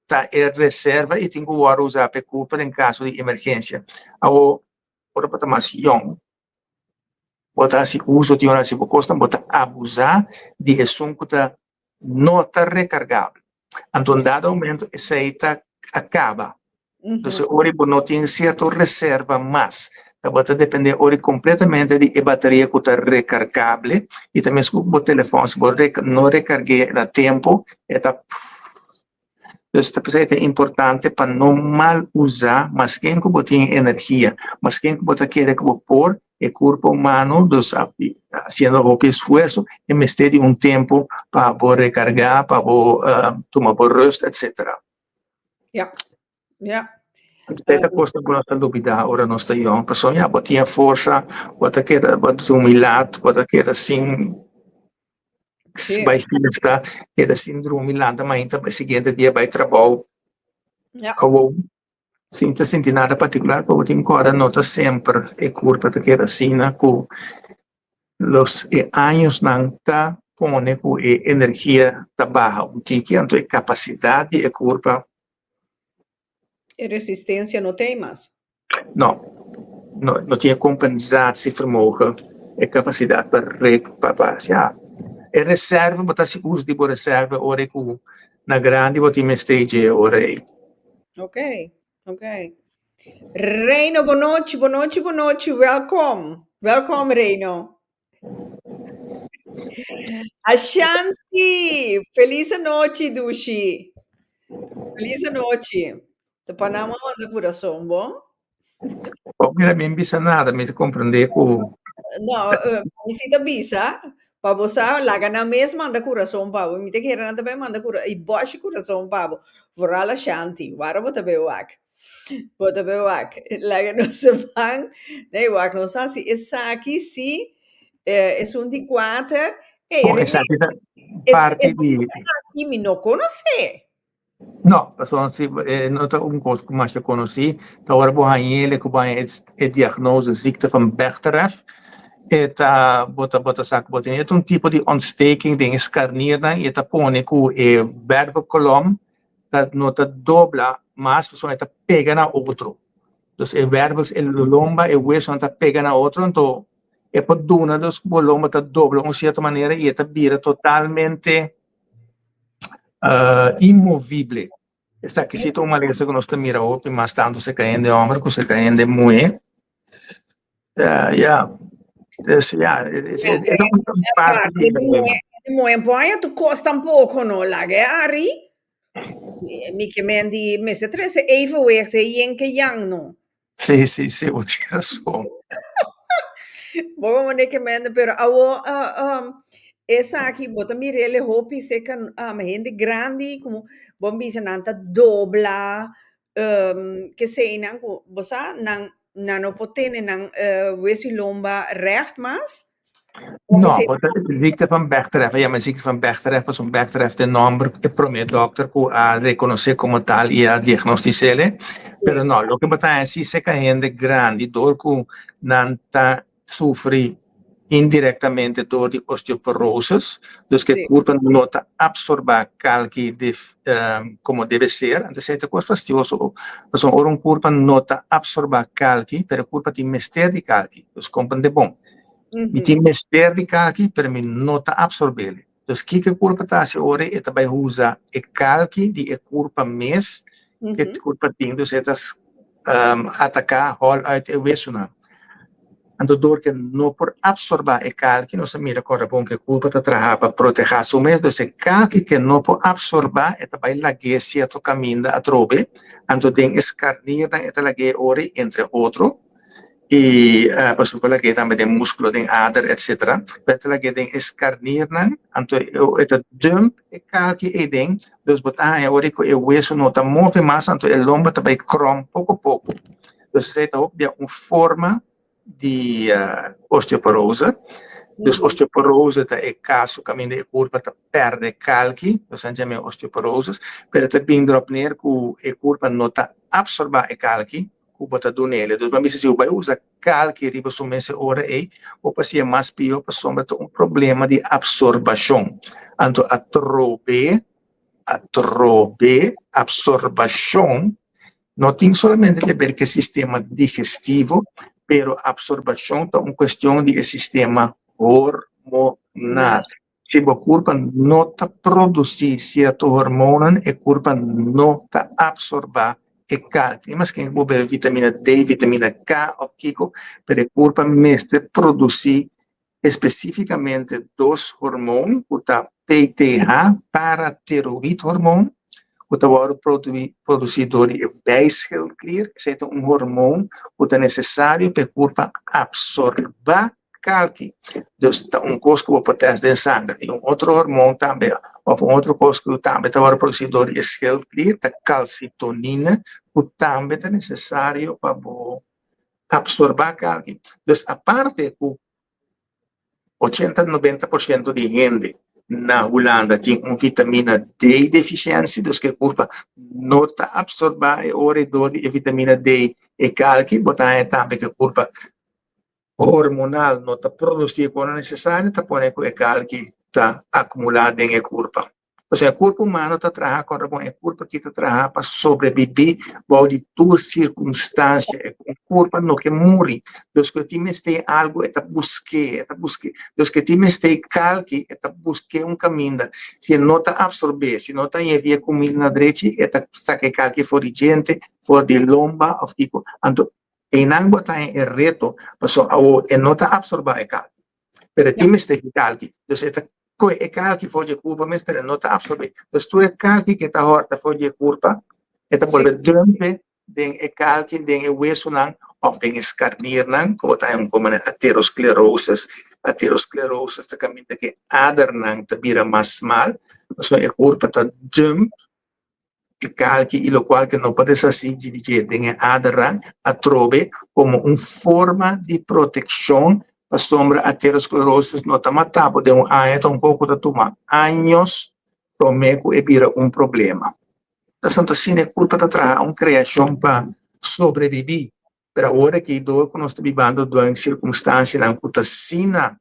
[SPEAKER 1] ta e reserva i tin ku wòrdu usá pa e kurpa den kaso di emergensia. Awor, ora bo ta mas yòn, bo ta hasi uso di ora hasi bo kosnan, bo ta abusá di esun ku ta no ta rekargabel. Anto un dado momento esei ta a kaba. Entonces ora bo no tin sierto reserva mas, ta bo ta depende ora kompletamente di e bateria ku ta rekargable i ta mes ku bo telefòn, si bo no rekarg'é na tempu e ta. Dus ta p'esei ta importante pa no mal usa masken ku bo tin energia, masken ku bo ta kere ku bo por, e kurpo humano, dus hasiendo hopi esfuerso, e mester di un tempu pa bo rekargá, pa bo tuma bo rust, etcetera.
[SPEAKER 2] Ja, ja.
[SPEAKER 1] Esei ta kosnan ku nos ta lubidá ora nos ta yòn, pasobra ya bo tin e forsa, bo ta keda, bo ta drumi lat, bo ta keda sin
[SPEAKER 2] Sí.
[SPEAKER 1] Bai fiesta, keda sin drumi, lanta mainta pa e siguiente dia bai trabou.
[SPEAKER 2] Ja.
[SPEAKER 1] Gewoon, sin ta sinti nada particular, pero bo tin ku kòrda no ta semper e kurpa ta keda asina ku los e añosnan ta pone ku e energia ta baha un tiki, anto e kapasidat di e kurpa.
[SPEAKER 2] E resistencia no t'ei mas.
[SPEAKER 1] No, no, no tin e compensatievermogen, e capacidad pa re, pa, pa, ya. E reserva, bo ta haci uso di bo reserva ora cu na grandi bo tin mester dje ora ei.
[SPEAKER 2] Ok, ok. Reino, bonochi, bonochi, bonochi, welkom. Welkom, Reino. Ashanti! Feliz anochi, dushi. Feliz anochi. Ta pa nan manda kurason, bon?
[SPEAKER 1] Bo mira, mi bisa nada, mi ta komprendé ku.
[SPEAKER 2] No, mi si ta bisa, pa bo sa, laga nan mes manda kurason pa bo. Mi ta kere nan ta bai manda kura, i bòshi kurason pa bo. Vooral Ashanti, wara bo ta bai wak. Bo ta be wak. Laga nos ban. Nee, wak, nos hasi esaki si esun di kuater. Ey,
[SPEAKER 1] Bon,
[SPEAKER 2] René,
[SPEAKER 1] esaki ta
[SPEAKER 2] es,
[SPEAKER 1] parti
[SPEAKER 2] es
[SPEAKER 1] di...
[SPEAKER 2] aki mi no konosé.
[SPEAKER 1] No, pasobra si no ta un kos ku masha konosí. Ta ora bo hañ'el ku bo haña e diagnose ziekte van Bechterew, e ta bo ta bo ta sa ku bo tin. E ta un tipo di ontsteking den e skarniernan i e ta pone ku e wervelkolom ta no ta dobla mas pasobra e ta pega na otro. Dus e wervels, e lomba, e wesonan ta pega na otro, anto e por duna dus ku bo lomba ta dobla un sierto manera i e ta bira totalmente inmovible. Esaki si ta un malesa ku nos ta mira hopi mas tantu serka hende hòmber ku serka hende muhé. Ya, dus ya, e ta un parti di e problema.
[SPEAKER 2] Hende muhé por haña tur kos tampoko no, laga e ari. Mi ke men di mester trese evenwicht e yin ke yang no.
[SPEAKER 1] Sí, sí, sí, bo tin rason.
[SPEAKER 2] Bo como ne ke mende, pero awo esaki bo ta mir'el hopi cerca hende grandi como bo bisa nan ta dobla keseinan ku bo sa nan nan no por tene nan hueso y lomba recht mas. Of
[SPEAKER 1] No,
[SPEAKER 2] esei
[SPEAKER 1] bo ta ziekte van Bechterew, a yama ziekte van Bechterew pasobra Bechterew ta e nomber ku e prome dokter ku a rekonosé komo tal i a diagnostis'é. Pero no, loke bo ta hasi serka hende grandi dor ku nan ta sufri indirektamente dor di osteoporosis, dus ku e kurpa no ta apsorbá kalki komo debe ser, anto esei ta kos fastioso pasobra ora un kurpa no ta apsorbá kalki, pero e kurpa tin mester di kalki, dus komprendé bon. Mi tin mester di kalki, pero mi no ta absorb'el. Dus kiko e kurpa ta hasi ora e ta bai usa e kalki di e kurpa mes ku e kurpa tin, dus e ta ataká hòl uit e wesunan. Anto dor ku e no por absorbá e kalki, nos a mira kòrda bon ku e kurpa ta traha pa protehá su mes, dus e kalki ku e no por absorbá e ta bai lag'é sierto kaminda atrobe, anto den e skarnirnan e ta lag'é ora entre otro. I pasobra por lag'é tambe den múskulo, den ader, etcetera. Pero ta lag'é den e skarnirnan, anto e ta dump e kalki eiden, dus bo ta haña ora ku e weso no ta move mas, anto e lomba ta bai krom poko poko. Dus esei ta hopi bia un forma di osteoporose. Dus osteoporose ta e kaso kaminda e kurpa ta pèrdè kalki, nos a yam'é osteoporosis, pero ta bin dròp neer ku e kurpa no ta apsorbá e kalki, ku bo ta dun'el. Dus bo a bisa si bo bai usa kalki riba su mes e ora ei, bo por hasié mas pió pasobra ta un problema di apsorbashon. Anto atrobe, atrobe apsorbashon no tin solamente ke ber ku e sistema digestivo, pero apsorbashon ta un kuestion di e sistema hormonal. Si bo kurpa no ta produsí sierto hormonnan, e kurpa no ta apsorbá e kalki. Maske bo bebe vitamina D, vitamina K òf kiko, pero e kurpa mester produsí espesífikamente dos hormon ku ta PTH, paratiroïdhormoon, ku ta wòrdu produsí dor di e bijschildklier. Esei ta un hormon ku ta nesesario pa e kurpa apsorbá kalki. Dus ta un kos ku bo por tèst den sanger. I un otro hormon tambe òf un otro kos ku tambe ta wòrdu produsí dor di e schildklier ta kalsitonina ku tambe ta nesesario pa bo apsorbá kalki. Dus aparte ku ochenta 90% di hende na Hulanda tin un vitamina D defisiensia, dus ku e kurpa no ta apsorbá e ora dor di e vitamina D e kalki, bo ta haña tambe ku e kurpa hormonal no ta produci e cosnan necesario ta pone cu e kalki ta acumula den e curpa. Osea e curpa humano ta traha contra con e curpa aki ta traha pa sobrevivi bou di tur circunstancia. E curpa no ke muri. Dus cu e tin mester algo e ta busque, e ta busque. Dus cu e tin mester kalki e ta busque un caminda. Si e no ta absorbe, si no ta yevia e cuminda na drechi e ta saca e kalki for di djente, for di lomba of kico. Anto Einan bo ta haña e reto, pasobra awo e no ta absorbá e kalki, pero e tin mester di kalki. Dus e ta kohe e kalki for di e kurpa mes, pero e no ta absorb'é. Dus tur e kalki ku e ta hòrta for di e kurpa, e ta bolbe dump den e kalki, den e wesunan òf den e skarnirnan, ku bo ta haña un komo aterosklerosis. Aterosklerosis ta kaminda ku e adernan ta bira mas smal, pasobra e kurpa ta dump. E kalki i lokual ke no por deshasí di dje den e adernan atrobe komo un forma di protekshon pasobra aterosklerosis no ta mata bo den un aña, ta un kos ku ta tuma años promé ku e bira un problema. Pasobra asina e kurpa ta traha un kreashon pa sobrebibí, pero awor aki dor ku nos ta bibando den sirkunstansianan ku ta asina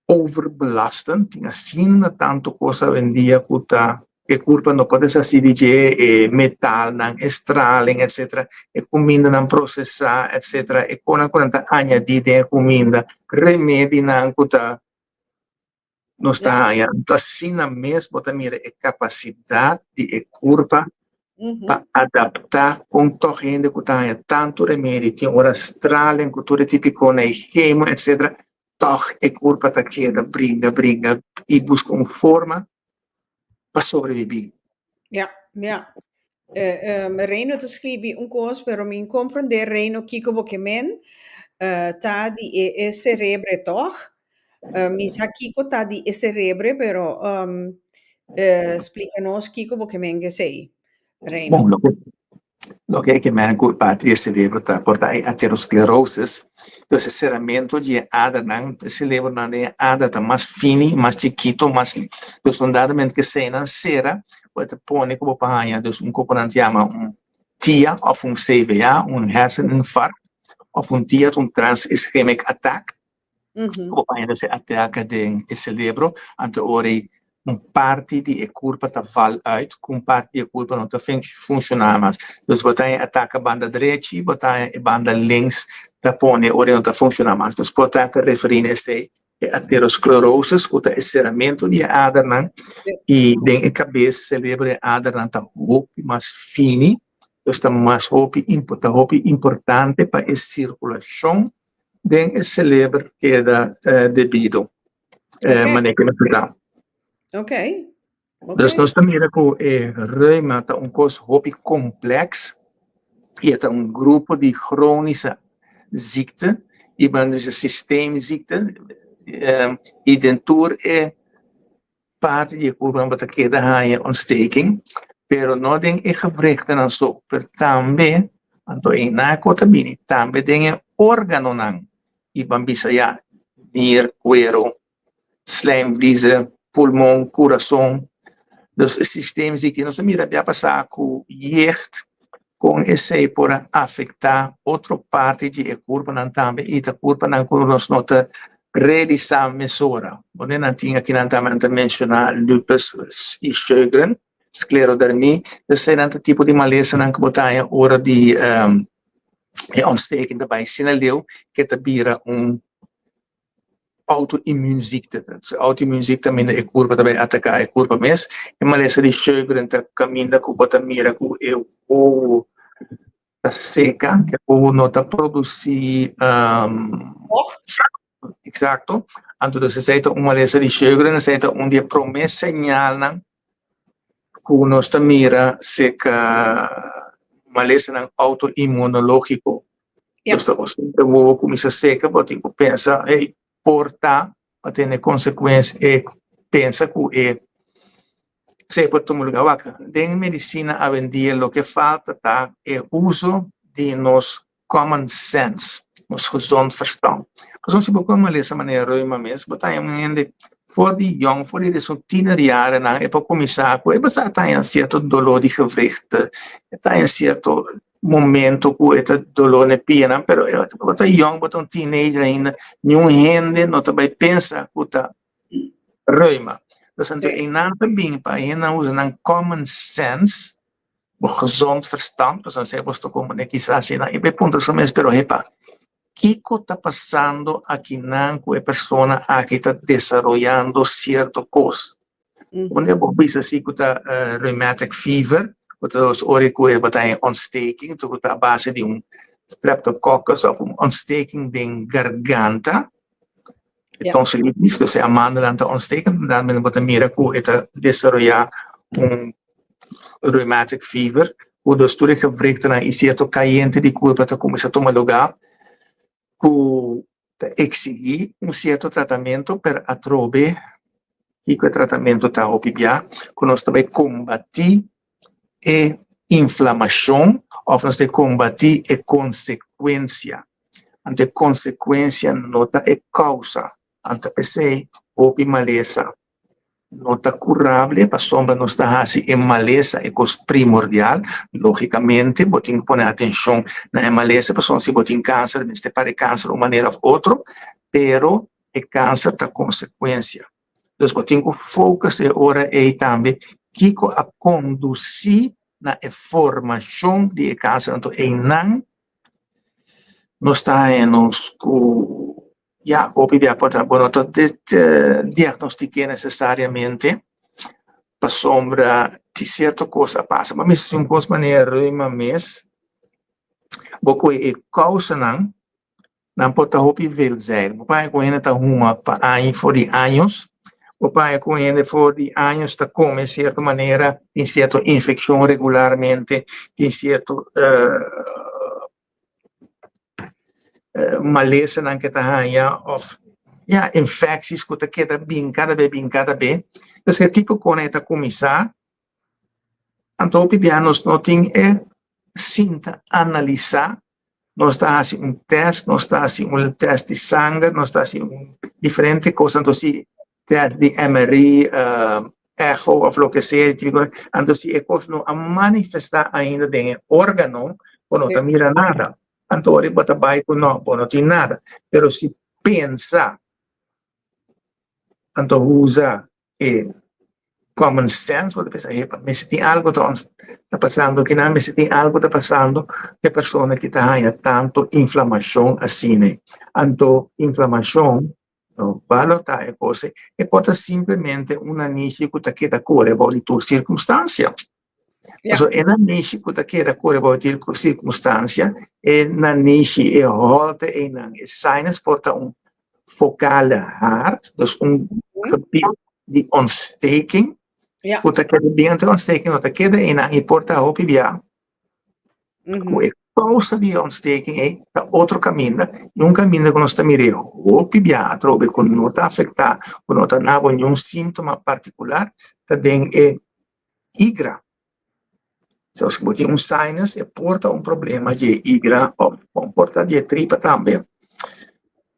[SPEAKER 1] overbelastend, tin asina tantu kos awendia ku ta e kurpa no por deshasí di dje, e metalnan, e straling, etcetera, e kumindanan prosesá, etcetera, e konan ku nan ta añadí den e kuminda, remedinan ku ta nos ta haña. Anto asina mes bo ta mira e kapasidat di e kurpa pa adaptá kon tòg hende ku ta haña tantu remedi, tin ora stralen ku tur e tipikonan e chemo etcetera, tòg e kurpa ta keda bringa bringa i buska un forma pa sobrebibí.
[SPEAKER 2] Ja, ja. Reino ta scribi un cos, pero mi comprende Reino kiko bo ke men. Ta di e cerebre toch? Mi sa kiko ta di e cerebre, pero splica nos kiko bo ke men esei, Reino.
[SPEAKER 1] Bon, loke loke e ke men ku parti di e cerebro ta por ta e aterosclerosis, dus e ceramento di e adernan, e celebronan den e ader ta mas fini, mas chikito, mas, dus un dado momento ku eseinan sera, bo ta pone ku bo por haña dus un kopo nan ta yama un TIA òf un CVA, un herseninfarct, òf un TIA ta un trans-ischemic attack, ku bo por haña dus e atake den e selebro, anto ora ei un parti di e kurpa ta val uit, ku un parti di e kurpa no ta funshoná mas. Dus bo ta haña e atake banda drechi, bo ta haña e banda links ta pone ora ei no ta funshoná mas. Dus por ta ta referí na esei. E aterosclerosis ku ta e seramentu di e adernan i den e kabes selebro e adernan ta hopi mas fini, dus ta mas hopi ta hopi importante pa e sirkulashon den e seleber keda debido manera ku mester ta. Dus nos ta mira ku e reuma ta un kos hopi kompleks i e ta un grupo di chronische ziekte i ban bisa systeemziekte i den tur e parti di e kurpa bo ta keda haña ontsteking pero no den e gewrichtennan so pero tambe anto e nako ta bini tambe den e organonan i ban bisa ya nier, kuero. Slijmvliezen, pulmon, kurason. Dus e systeemziekte. Nos a mira bia pasá ku jeugd kon esei por a afektá otro parti di e kurpanan tambe i ta kurpanan ku nos no ta realisá mesora. Wanneer nan tin aki nan tambe nan ta menshoná lupus i Sjögren, sclerodermie. Dus eseinan ta tipo di malesanan ku bo ta haña ora di e ontsteking ta bai asina leu ke ta bira un Auto-immuunziekte. Auto-immuunziekte kaminda e kurpa ta bai ataká e kurpa mes. E malesa di Sjögren ta kaminda ku bo ta mira ku e wowo ta seka, e wowo no ta produsí
[SPEAKER 2] Vocht.
[SPEAKER 1] Eksakto. Anto dus esei ta un malesa di Sjögren, esei ta un di e promé señalnan ku nos ta mira seka malesanan auto-inmunológiko. Dus ta ora bo kuminsá seka bo tin ku pensa, hey, por ta pa tene konsekuensia e pensa ku e esei por tuma lugá. Wak, den medisina awendia loke falta ta e uso di nos common sense, nos gezond verstand. Pasobra si bo kohe malesa manera reuma mes, bo ta haña un hende for di yòn, for di su tienerjarennan e por kuminsá ku e basa ta haña sierto doló di gewrichten, e ta haña sierto momento ku e ta doló na e pianan, pero e bo ta yòn, bo ta un teenager ainda, niun hende no ta bai pensa ku ta reuma. Dus anto einan ta bin pa e hendenan usa nan common sense, bo gezond verstand, pasobra esei bo sta komo kisas asina, i bo puntra su mes, pero hepa, kiko ta pasando akinan ku e persona aki ta desaroyando sierto kos? Wanneer bo bisa si ku ta rheumatic fever, ku ta dos ora ku e bo ta haña ontsteking, ku ta a base di un streptococcus òf un ontsteking den garganta, e tonsilitis, dus e amandelan ta ontsteken, dan bo ta mira ku e ta desaroyá un rheumatic fever, ku dus tur e gewrichtennan i sierto kayente di kurpa ta kuminsá tuma lugá, ku ta eksigí un sierto tratamentu, pero atrobe kiko e tratamentu ta hopi bia ku nos ta bai kombatí. e inflamashon òf nos ta kombatí e konsekuensia. Anto e konsekuensia no ta e kousa. Anto p'esei hopi malesa no ta kurable pasobra nos ta hasi e malesa e kos primordial. Lógikamente bo tin ku pone atenshon na e malesa pasobra si bo tin kanser mester para e kanser un manera òf otro, pero e kanser ta konsekuensia. Dus bo tin ku focus e ora ei tambe kiko a kondusí na e formashon di e kanser. Anto einan nos ta haña nos ku ya hopi bia por ta bo no ta diagnostiké nesesariamente pasobra tin sierto kos a pasa. Bo mester hasi un kos manera reuma mes, bo kohe e kousanan. Nan por ta hopi veelzijdig. Bo paña ku hende ta huma pa aña for di años. Bo paña ku hende for di años ta kome sierto manera, tin sierto infekshon regularmente, tin sierto malesanan ke ta haña òf ya infecties ku ta keda bin kada be, bin kada be. Entonces e tipo kos e ta kuminsá. Anto hopi bia nos no tin e sinta analisá. Nos ta hasi un test, nos ta hasi un test di sanger, nos ta hasi un diferente kos, anto si test di MRI, echo of loke sea, anto si e kos no a manifestá ainda den e órgano, bo no ta mira nada. Anto ora bo ta bai ku no, bo no tin nada. Pero si pensa, anto usa e common sense bo ta pensa epa mester tin algo ta ta pasando kinan mester tin algo ta pasando e persona ki ta haña tanto inflamacion asina anto inflamacion no balota e cos e por ta simplemente un nanishi cu ta keda core bou di tur circunstancia pasobra e nanishi cu ta keda core bou di tur circunstancia e nanishi e holte eynan e sinus por ta un focale haard, dus un gebied di ontsteking, ku ta keda bien entre ontsteking no ta keda einan i por ta hopi bia ku e kousa di e ontsteking ei ta otro kaminda i un kaminda ku nos ta mira hopi bia atrobe ku no ta afektá ku no ta nabo niun síntoma partikular ta den e igra. So si bo tin un sinus e por ta un problema dje igra of por ta dje tripa tambe.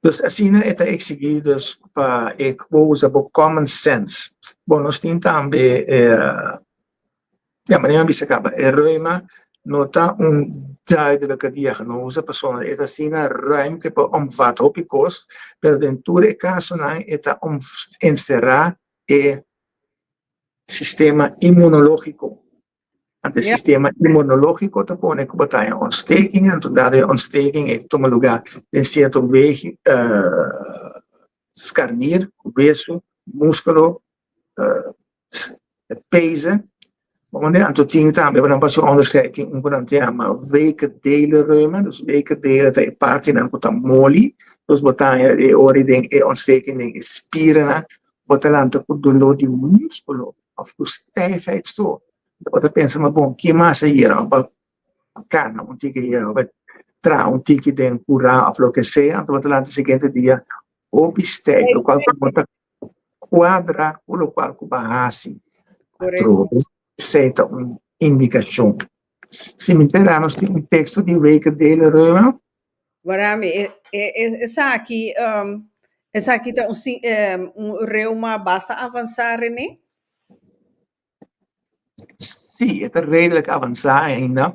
[SPEAKER 1] Dus asina e ta exigi dus pa e bo usa bo common sense. Bon nos tin tambe e ya manera mi a bisa caba e reuma no ta un duidelijke diagnose pasobra e ta asina ruim cu e por omvat hopi cos pero den tur e casonan e ta encera e sistema inmunológiko. Anto e sistema inmunológiko ta pone ku bo ta haña ontsteking, anto dado e ontsteking e tuma lugá den sierto wegi, skarnir, wesu, múskulo, pezen. Anto tin tambe, nan por hasi un onderscheid, tin un ku nan ta yama weke delen reuma, dus weke delen ta e partinan ku ta moli, dus bo ta haña e ora den e ontsteking den e spiernan. Bo ta lanta ku doló di múskulo òf ku stijfheid so. Bo ta pensa, ma bon, ke mas a yera? Òf bo kana un tiki yera, òf bo traha un tiki den kurá òf loke sea, anto bo ta lanta siguiente dia hopi stijf, lokual ku bo ta kuadra ku lokual ku bo a hasi. Atrobe esei ta un indikashon. Si mi ta era nos tin un teksto di Weke Delen Reuma.
[SPEAKER 2] Warami, e, e, e, esaki, um, esaki ta un, un reuma basta avansá, René?
[SPEAKER 1] Sí, e ta redelijk avansá ainda,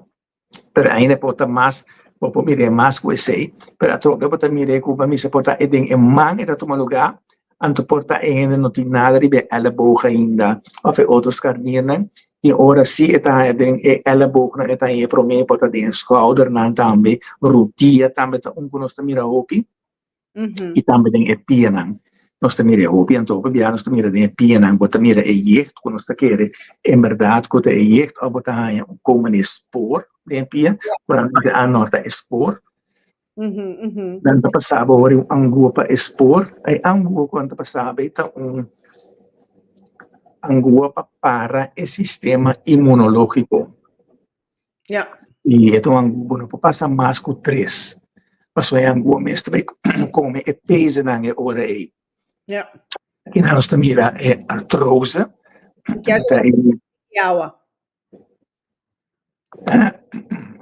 [SPEAKER 1] pero ainda por ta mas, bo por mir'é mas ku esei, pero atrobe bo ta mir'é ku pa misa por ta e den e man e ta tuma lugá, anto por ta e hende no tin nada riba e elleboog ainda òf e otro skarniernan, i ora si e ta haña den e elleboognan e ta haña e promé por ta den e skoudernan tambe, rudia tambe ta un ku nos ta mira hopi, i tambe den e pianan nos ta mira e hopi, anto hopi bia nos ta mira den e pianan bo ta mira e jeugd ku nos ta kere en bèrdat ku ta e jeugd òf bo ta haña un komo di spoor den e pia ku nan ta bisa anota e spoor. Nan ta pasaba ora un angua pa e spoor. E angua ku nan ta pasaba ei ta un angua pa para e sistema inmunológiko. I e ta un angua ku no por pasa mas ku tres, pasobra e angua mes ta bai kome e pezenan e ora ei. Kinan nos ta mira e artrose.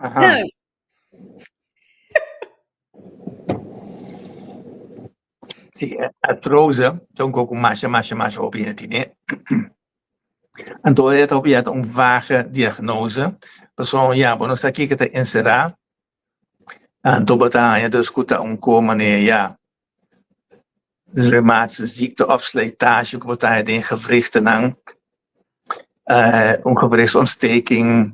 [SPEAKER 1] Aha. Sí, artrose ta un kos ku masha masha masha hopi hende tene. Anto e ta hopi ya ta un vage diagnose, pasobra ya bo no sa kiko ta enserá, anto bo ta haña dus ku ta un ko manera ya reumatische ziekte of slijtage ku bo ta haña den gewrichtennan, un gewrichtsontsteking,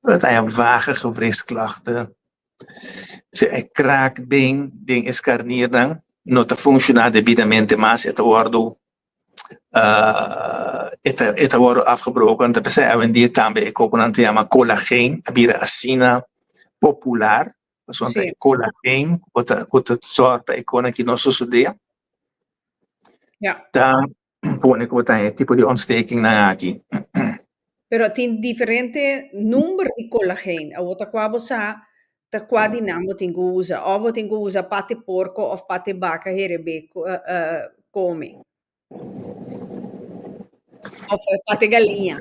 [SPEAKER 1] bo ta haña vage gewrichtsklachten. Si e kraakbeen den e skarniernan no ta funshoná debidamente mas, e ta wòrdu e ta wòrdu afgebroken. Ta p'esei awendia tambe e koponan ta yama kolageen a bira asina popular, pasobra e kolageen ku ta ku ta sòru pa e konan ki no sosodé ta pone ku bo ta haña e tipo di ontstekingnan aki.
[SPEAKER 2] Pero tin diferente number di kolageen. Awor ta kua bo sa ta kua di nan bo tin ku usa. Òf bo tin ku usa pati porko òf pati baka herebé kome. Òf pati galiña.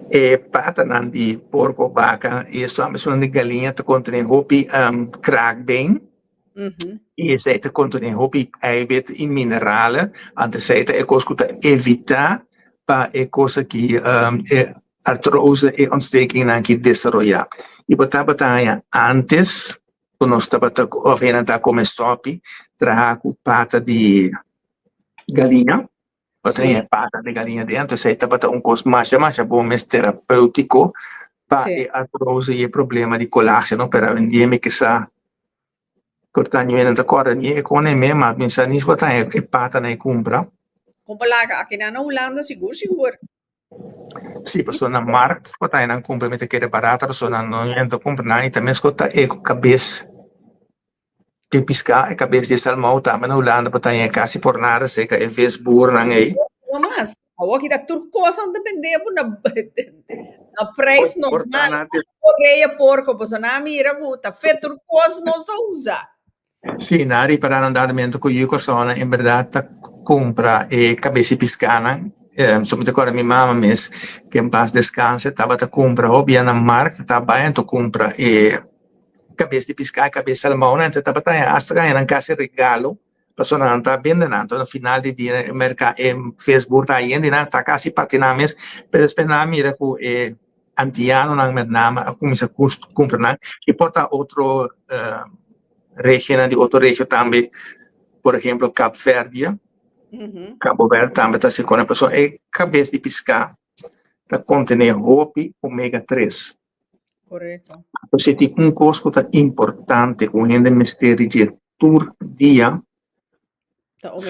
[SPEAKER 1] E patanan di porko, baka i esun di galiña ta kontené hopi kraakbeen. I esei ta kontené hopi eiwit i mineralen, anto esei ta e kos ku ta evitá pa e kos aki, e artrose, e ontstekingnan aki desaroyá. I bo tabata haña ántes ku nos tabata òf hende ta kome sòpi traha ku pata di galiña. Bo ta haña pata di galiña den, anto esei tabata un kos masha masha bon mes terapéutiko pa e artrose i e problema di kolágeno, pero awendia mi ke sa por ta ñu'e nan ta kòrda ni e kone me, ma mi sa ni si bo ta haña e pata nan e kumpra.
[SPEAKER 2] Kon bo laga akinan na Hulanda sigur sigur.
[SPEAKER 1] Sí, pasobra na markt bo ta haña nan kumpra mi ta kere barata pasobra nan no ñu'e ta kumpra nan i ta meskos ta e ku kabes. Di piská e kabes di e salmou tambe na Hulanda bo ta haña kasi por nada serka e visboernan ei.
[SPEAKER 2] No mas. Awor kita tur kos nan ta bende bo na na prijs normal. Korea porko pasobra nan a mira ku ta fe tur kos nos ta usa.
[SPEAKER 1] Sí, nan a ripará nan dadamento ku yu kòrsounan en bèrdat ta kumpra e kabes di piskánan. So mi ta kòrda mi mama mes, ke en pas deskanse, tabata kumpra hopi ya na markt, ta bai anto kumpra e Kabes di piská, kabes salmou nan tabata haña asta haña nan kasi regalo pasobra nan ta bende nan. Entonces na final di dia e merka e visboer ta yendo i nan ta kasi parti nan mes pero despues nan a mira ku e antianonan met name a kuminsá kumpra nan i por ta otro regionan di otro regio tambe por ehemplo Kapverdië, Kabo Verde tambe ta hasi kos pasobra e kabes di piská ta kontené hopi omega tres.
[SPEAKER 2] Correcto.
[SPEAKER 1] Si tin un kos ku ta importante ku un hende mester di dje tur dia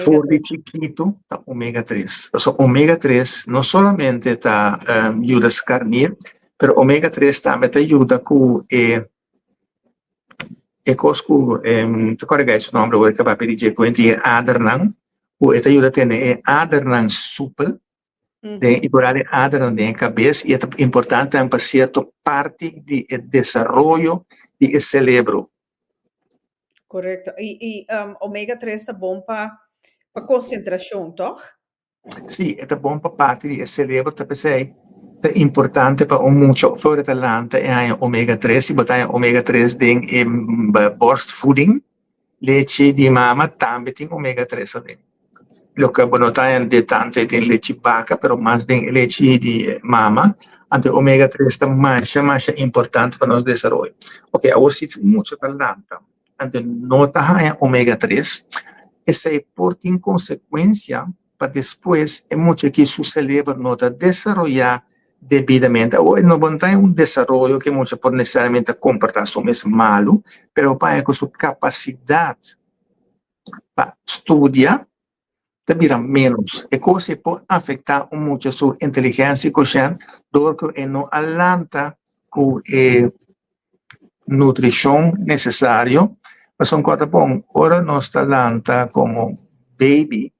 [SPEAKER 1] for di chikitu ta omega tres. Pasobra omega tres no solamente ta yuda skarnir, pero omega tres tambe ta yuda ku e e kos ku ta kòrda gai su nòmber awor e kaba pidi dje kuenta e adernan ku e ta yuda tene e adernan supel. Den i por e adernan den e kabes i e ta importante tambe pa sierto parti di e desaroyo di e selebro.
[SPEAKER 2] Korekto. I i omega tres ta bon pa pa konsentrashon, tòg?
[SPEAKER 1] Sí, e ta bon pa parti di e selebro, ta p'esei ta importante pa un mucha for e ta lanta e haña omega tres, si bo ta haña omega tres den e borstvoeding, Lechi di mama tambe tin omega tres aden. Loke bo no ta haña de tantu den lechi baka, pero mas den e lechi di mama. Anto omega tres ta masha masha importante pa nos desaroyo. Oke, awor si mucha ta lanta, anto no ta haña omega tres, esei por tin konsekuensia pa despues e mucha aki su celebro no ta desaroyá debidamente. Awor e no bon ta un desaroyo ku e mucha por nesesariamente komportá su mes malu, pero bo paña ku su kapasidat pa studia ta bira ménos. E kos ei por afektá un mucha su inteligensia i koshènt dor ku e no a lanta ku e nutrishon nesesario. Pasobra kòrda bon, ora nos ta lanta komo baby,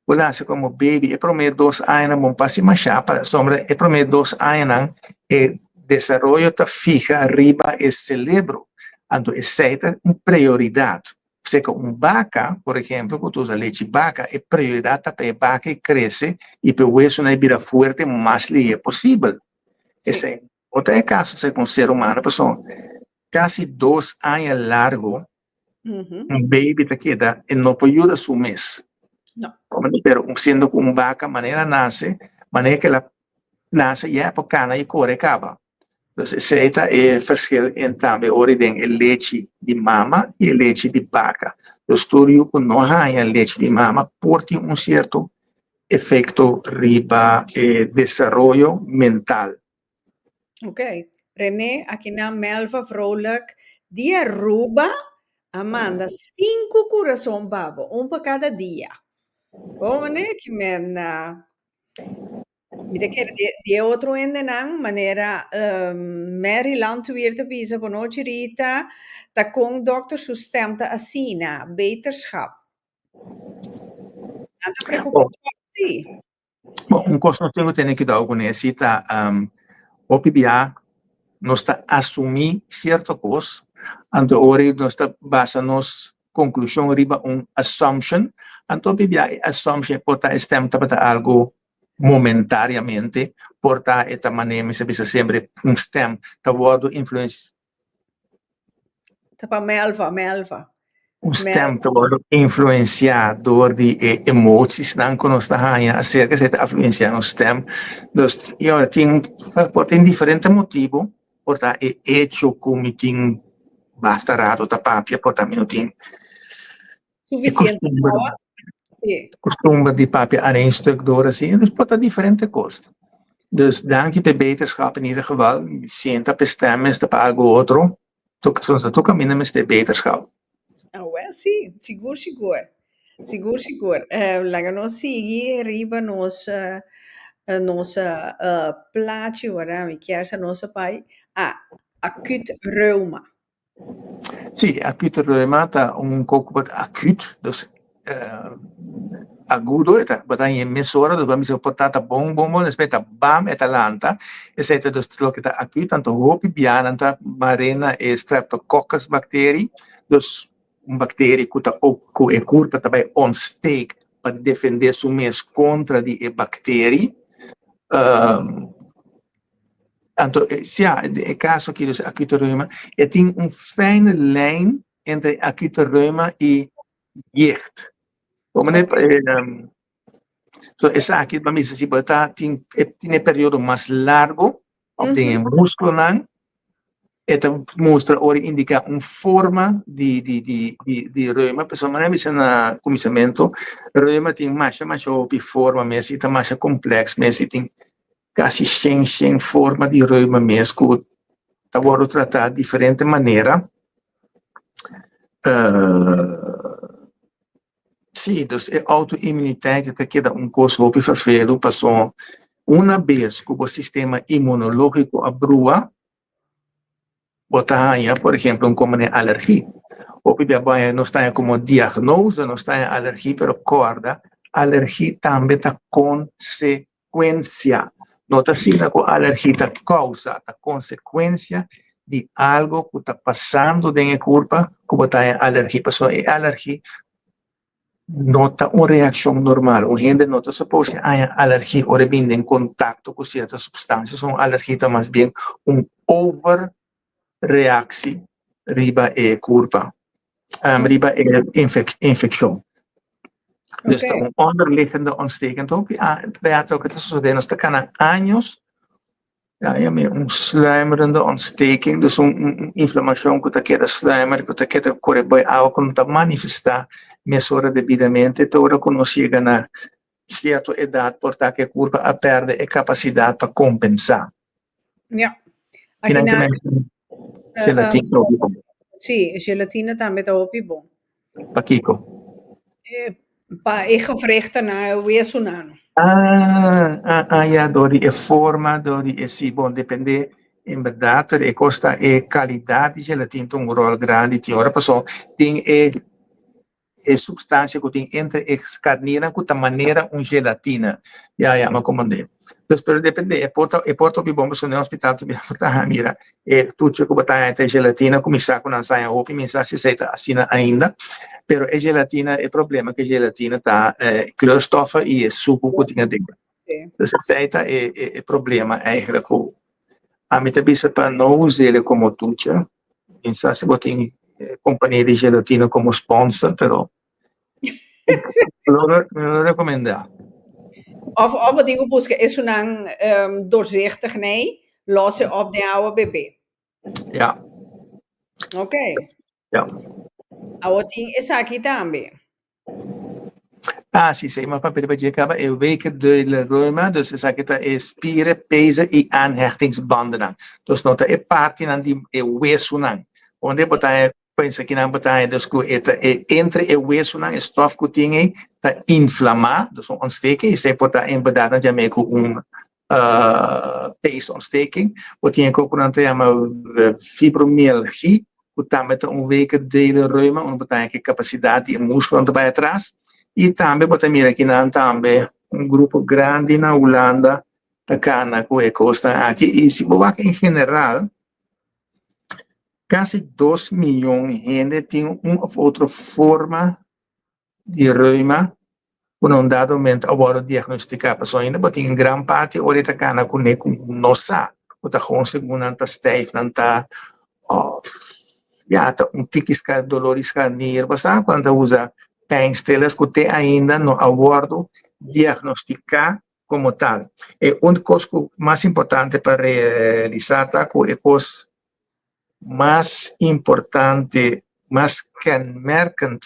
[SPEAKER 1] bo nase komo baby e promé dos añanan bon pasa mashá pasobra e promé dos añanan e desaroyo ta fiha riba e selebro, anto esei ta un prioridat. Seka un baka, por ehemplo, ku ta usa lechi baka, e prioridat ta pa e baka e krese i pa e wesonan e bira fuerte mas lihé posibel. Esei. No ta e kaso esei ku un ser humano, pasobra kasi dos aña largu un baby ta keda e no por yuda su mes.
[SPEAKER 2] No.
[SPEAKER 1] Pero siendo ku un baka manera nase, manera ku el a nase ya por kana i kore kaba. Dus esei ta e verschil en tambe ora den e lechi di mama i e lechi di baka. Dus tur yu ku no haña lechi di mama por tin un sierto efekto riba e desaroyo mental.
[SPEAKER 2] Ok. René, akinan Melva Vrolijk di Aruba a manda sinku kurason pa bo, un pa kada dia. Bon meneer, ki men mi ta kere di di e otro hendenan manera Mary Landweer ta bisa, Bonochi Rita, ta kon dòkter su stèm ta asina? Beterschap. Nan ta preocupa sí.
[SPEAKER 1] Bon, un kos nos tin ku tene kuidou kuné si ta hopi bia nos ta asumí sierto kos, anto ora nos ta basa nos konklushon riba un assumption, anto hopi bia e assumption por ta e stèm tabata algu momentariamente, por ta e ta manera mi sa bisa semper un stèm ta wòrdu influensiá.
[SPEAKER 2] Ta pa Melva, Melva.
[SPEAKER 1] Un stem ta wòrdu influensiá dor di e emotiesnan ku nos ta haña aserka esei ta afluensiá nos stem. Dus yo tin por tin diferente motibu, por ta e echo ku mi tin basta rato ta papia, por ta mi no tin e kustumber kustumber di papia aan stuk dor asina, dus por ta diferente kos. Dus danki p'e beterschap in ieder geval, sienta p'e stem mester pa algu otro. Nos ta tur kaminda mester beterschap.
[SPEAKER 2] Awel sí, sigur sigur. Sigur sigur. Laga nos sigui riba nos nos plachi wara mi kier sa nos a bai a acute reuma.
[SPEAKER 1] Sí, acute reuma ta un koko ku ta acute, dus agudo, e ta bo ta haña mesora, dus bo a bisa por ta ta bon bon bon, despues e ta bam e ta lanta, esei ta dus loke ta acute, anto hopi bianan ta mar'é na e streptococcus bacterie, dus un bacterie ku ta ku e kurpa ta bai ontsteek pa defendé su mes kontra di e bacterie. Anto sia den e kaso aki dus acute reuma e tin un fijne lijn entre acute reuma i jeugd. Bo mane so esaki pa misa si bo ta tin e tin e periodo mas largo of den e muskulonan e ta mustra ora indica un forma di di di di di reuma pasobra manera mi bisa na kuminsamentu reuma tin masha masha hopi forma mes i ta masha complex mes i tin kasi shen shen forma di reuma mes ku ta wòrdu tratá diferente manera. Sí, dus e auto-immuniteit ta keda un kos hopi vervelend pasobra una bes ku bo sistema inmunológiko a brua, bo ta haña por ehemplo un komo alergi. Hopi bia bo haña nos ta haña komo diagnose nos ta haña alergi pero kòrda alergi tambe ta konsekuensia. No ta asina ku alergi ta kousa, ta konsekuensia di algo ku ta pasando den e kurpa ku bo ta haña alergi pasobra e alergi no ta un reakshon normal. Un hende no ta supos di haña alergi ora e bini den kontakto ku sierto supstansia. So un alergi ta mas bien un overreaksi riba e kurpa, riba e infekshon. Dus ta un onderliggende ontsteking. Hopi bia loke ta sosodé nos ta kana años Ya ya mi un sluimerende ontsteking, dus un un inflamacion cu ta keda sluimer, cu ta keda core boy awa cu no ta manifesta mesora debidamente te ora cu nos yega na cierto edad por ta cu e curpa a perde e capacidad pa compensa.
[SPEAKER 2] Ja.
[SPEAKER 1] Y nan
[SPEAKER 2] Akinan,
[SPEAKER 1] gelatina ta hopi bon.
[SPEAKER 2] Sí, gelatina tambe ta hopi bon.
[SPEAKER 1] Pakiko?
[SPEAKER 2] Pa e gewrichtennan, e wesunan.
[SPEAKER 1] Ah, ah, ah, ya, dor di e forma, dor di e si, bon, depende, en berdad, pero e kos ta e kalidat di gelatin ta un ròl grandi tin ora, pasobra tin e e substancia ku tin entre e karninan ku ta manera un gelatina, ya, ya, mi a komprende. Dus, pero depende, e por ta, e por ta hopi bon, pasobra den hospital ta bira bo ta mira e tuchi ku bo ta haña ta e gelatina ku mi sa ku nan sa haña hopi, mi sa si esei ta asina ainda, pero e gelatina, e problema ku e gelatina ta e kleurstoffen i e suku ku tin aden. Dus esei ta e e problema eigenlijk ku. Ami ta bisa pa no us'e komo tucha. Mi sa si bo tin kompania di gelatina komo sponsor, pero lo no lo rekomendá.
[SPEAKER 2] Of bo tin ku buska esunnan doorzichtig nei, los e op den awa bebe.
[SPEAKER 1] Ja.
[SPEAKER 2] Ok.
[SPEAKER 1] Ja.
[SPEAKER 2] Awor tin esaki tambe.
[SPEAKER 1] Ah, si, si, maar papia riba kaba e weke delen reuma, dus esaki ta e spieren, pezen i aanhechtingsbanden. Dus no ta e partinan di e wesunan. Onde bo ta pensa ku nan bo ta dus ku e ta e entre e wesunan, e stof ku tin ei ta inflamá, dus un ontsteking, esei por ta inderdaad nan yam'é ku un peesontsteking. Bo tin e ku nan ta yama fibromialgie, ku tambe ta un weke delen reuma, unda bo ta haña ku e kapasidat di e múskulonan ta bai atras. I tambe bo ta mira kinan tambe un grupo grandi na Hulanda ta kana ku e kosnan aki. I si bo wak en general, kasi 2 mion hende tin un òf otro forma di reuma ku na un dado momento a wòrdu diagnostiká. Pasobra ainda bo tin gran parti ora e ta kana kuné ku no sa, ku ta gewoon segun nan ta stijf, nan ta ya ta un tiki dolor di skarnir, bo sa ku nan ta usa pijnstillers ku te ainda no a wòrdu diagnostiká komo tal. E un kos ku mas importante pa realisá ta ku e kos mas importante, mas kenmerkend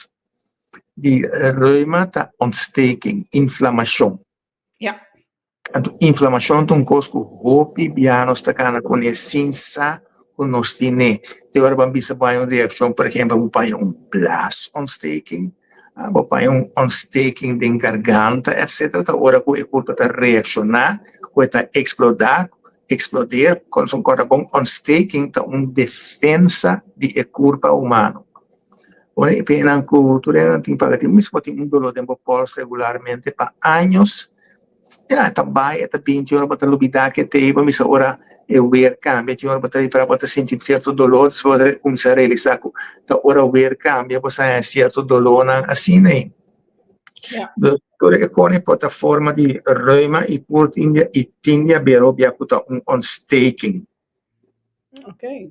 [SPEAKER 1] di reuma ta ontsteking, inflamashon. Anto inflamashon ta un kos ku hopi bia nos ta kana kuné sin sa ku nos tin'é. Te ora bo a bisa bo hay un reakshon, por ehempel, bo paña un blaasontsteking, bo paña un ontsteking den garganta, etcetera, ta ora ku e kurpa ta reakshoná, ku e ta eksplodá, explodeer, kon son kòrda bon, ontsteking ta un defensa di e kurpa humano. Ora e penan ku tur hende tin paga tin mismo tin un doló den bo pòls regularmente pa años, ya e ta bai e ta bin tin ora bo ta lubidá ke t'ei bo mester ora e weer kambia tin ora bo ta ripará bo ta sinti sierto doló despues bo ta kuminsá realisá ku ta ora weer kambia bo sa haña sierto dolónan asina ei. Dus tur e kos por ta forma di reuma i por tin di i tin di haber hopi ku ta un ontsteking.
[SPEAKER 2] Okay.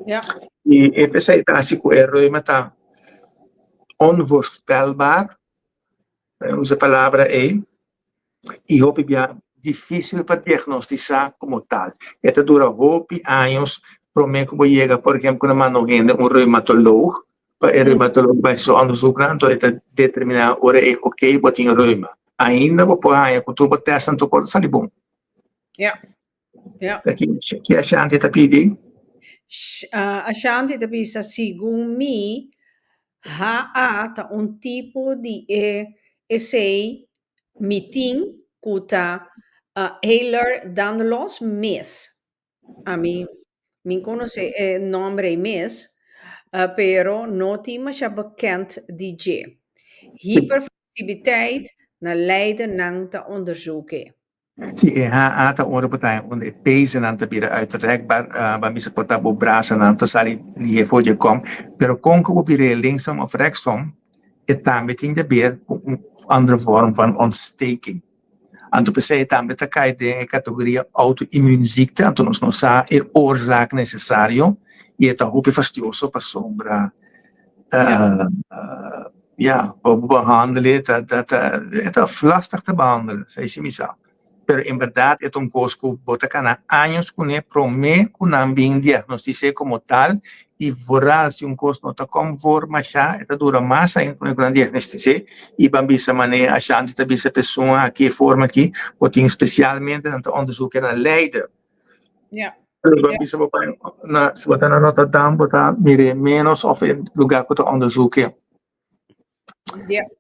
[SPEAKER 2] Ja.
[SPEAKER 1] I e p'esei ta hasi ku e reuma ta onvoorspelbaar, usa e palabra ei, i hopi bia difísil pa diagnostisá komo tal. E ta dura hopi años promé ku bo yega, por ehempel, ku nan manda un hende un reumatoloog, pa e reumatoloog bai su onderzoek nan, anto e ta determiná ora ei, ok, bo tin reuma. Ainda bo por haña ku tur bo tèstnan tur por ta sali bon.
[SPEAKER 2] Ja. Ja.
[SPEAKER 1] Ki ki Ashanti ta pidi?
[SPEAKER 2] Ashanti ta bisa segun mi HA ta un tipo di e esei mi tin ku ta Ehlers-Danlos mes. Ami mi konosé e nòmber ei mes, pero no tin masha bekend di dje. Hypersensitiviteit na Leiden nan ta onderzoek e.
[SPEAKER 1] Si, e HA ta ora bo ta haña unda e pezennan ta bira uitrekbaar, bo a mester por ta bo brasanan ta sali lihe for dje kom, pero kon ku bo bira e linksom of rechtsom, e tambe tin di haber ku un andere vorm van ontsteking. Anto p'esei tambe ta kai den e kategoria auto-immuunziekte, anto nos no sa e oorzaak nesesario i e ta hopi fastioso pasobra ya, bo behandel'e ta ta ta e ta lastig te behandelen, esei si mi sa. Pero en bèrdat e ta un kos ku bo ta kana años kuné promé ku nan bin diagnostis'é komo tal i vooral si un kos no ta kom voor mashá e ta dura mas ainda promé ku nan diagnostis'é i ban bisa manera Ashanti ta bisa p'esun aki e forma aki bo tin spesialmente nan ta onderzoek na Leiden. Pero bo a bisa bo bai na si bo ta na Rotterdam bo ta mir'é ménos òf e lugá ku ta onderzoek'é.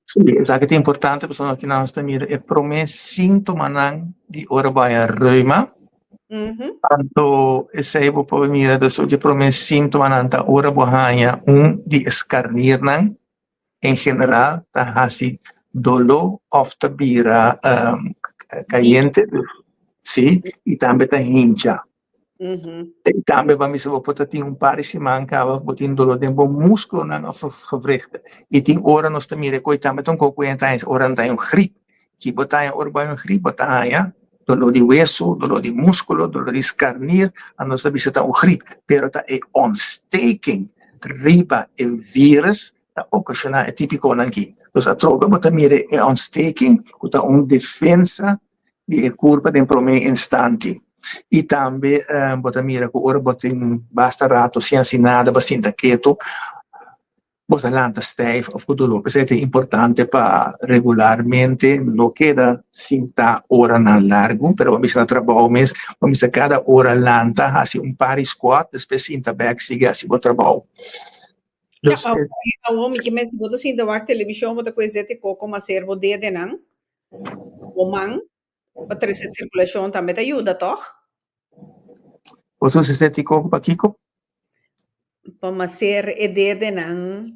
[SPEAKER 1] Sí, esaki ta importante pasobra aki nos ta mira e promé síntomanan di ora bo haña reuma. Anto esei bo por mira dus e promé síntomanan ta ora bo haña un di e skarnirnan en general ta hasi doló òf ta bira kayente, sí, i tambe ta hincha. I tambe bo a misa bo por ta tin un par di siman kaba bo tin doló den bo múskulonan òf gewrichten. I tin ora nos ta mira ku e tambe ta un kos ku hende ta haña ora nan ta haña un grip. Ki bo ta haña ora bo haña un grip? Bo ta haña. Doló di wesu, doló di múskulo, doló di skarnir, a nos ta bisa ta un grip, pero ta e ontsteking riba e vírus ta okashoná e típikonan aki. Dus atrobe bo ta mira e ontsteking ku ta un defensa di e kurpa den promé instante. I tambe bo ta mira ku ora bo tin basta rato sin hasi nada, bo sinta ketu, bo ta lanta stijf of ku doló. P'esei ta importante pa regularmente no keda sintá oranan largu, pero bo bisa na trabou mes, bo bisa kada ora lanta hasi un par di squat, despues sinta bèk sigui hasi bo trabou.
[SPEAKER 2] Ja, awor mi ke men si bo ta sinta wak televishon bo ta kohe zete koko maser bo dedenan, bo man, pa trese sirkulashon tambe ta yuda tòg?
[SPEAKER 1] Bo ta usa zete koko pa kiko?
[SPEAKER 2] Pa maser e dedenan,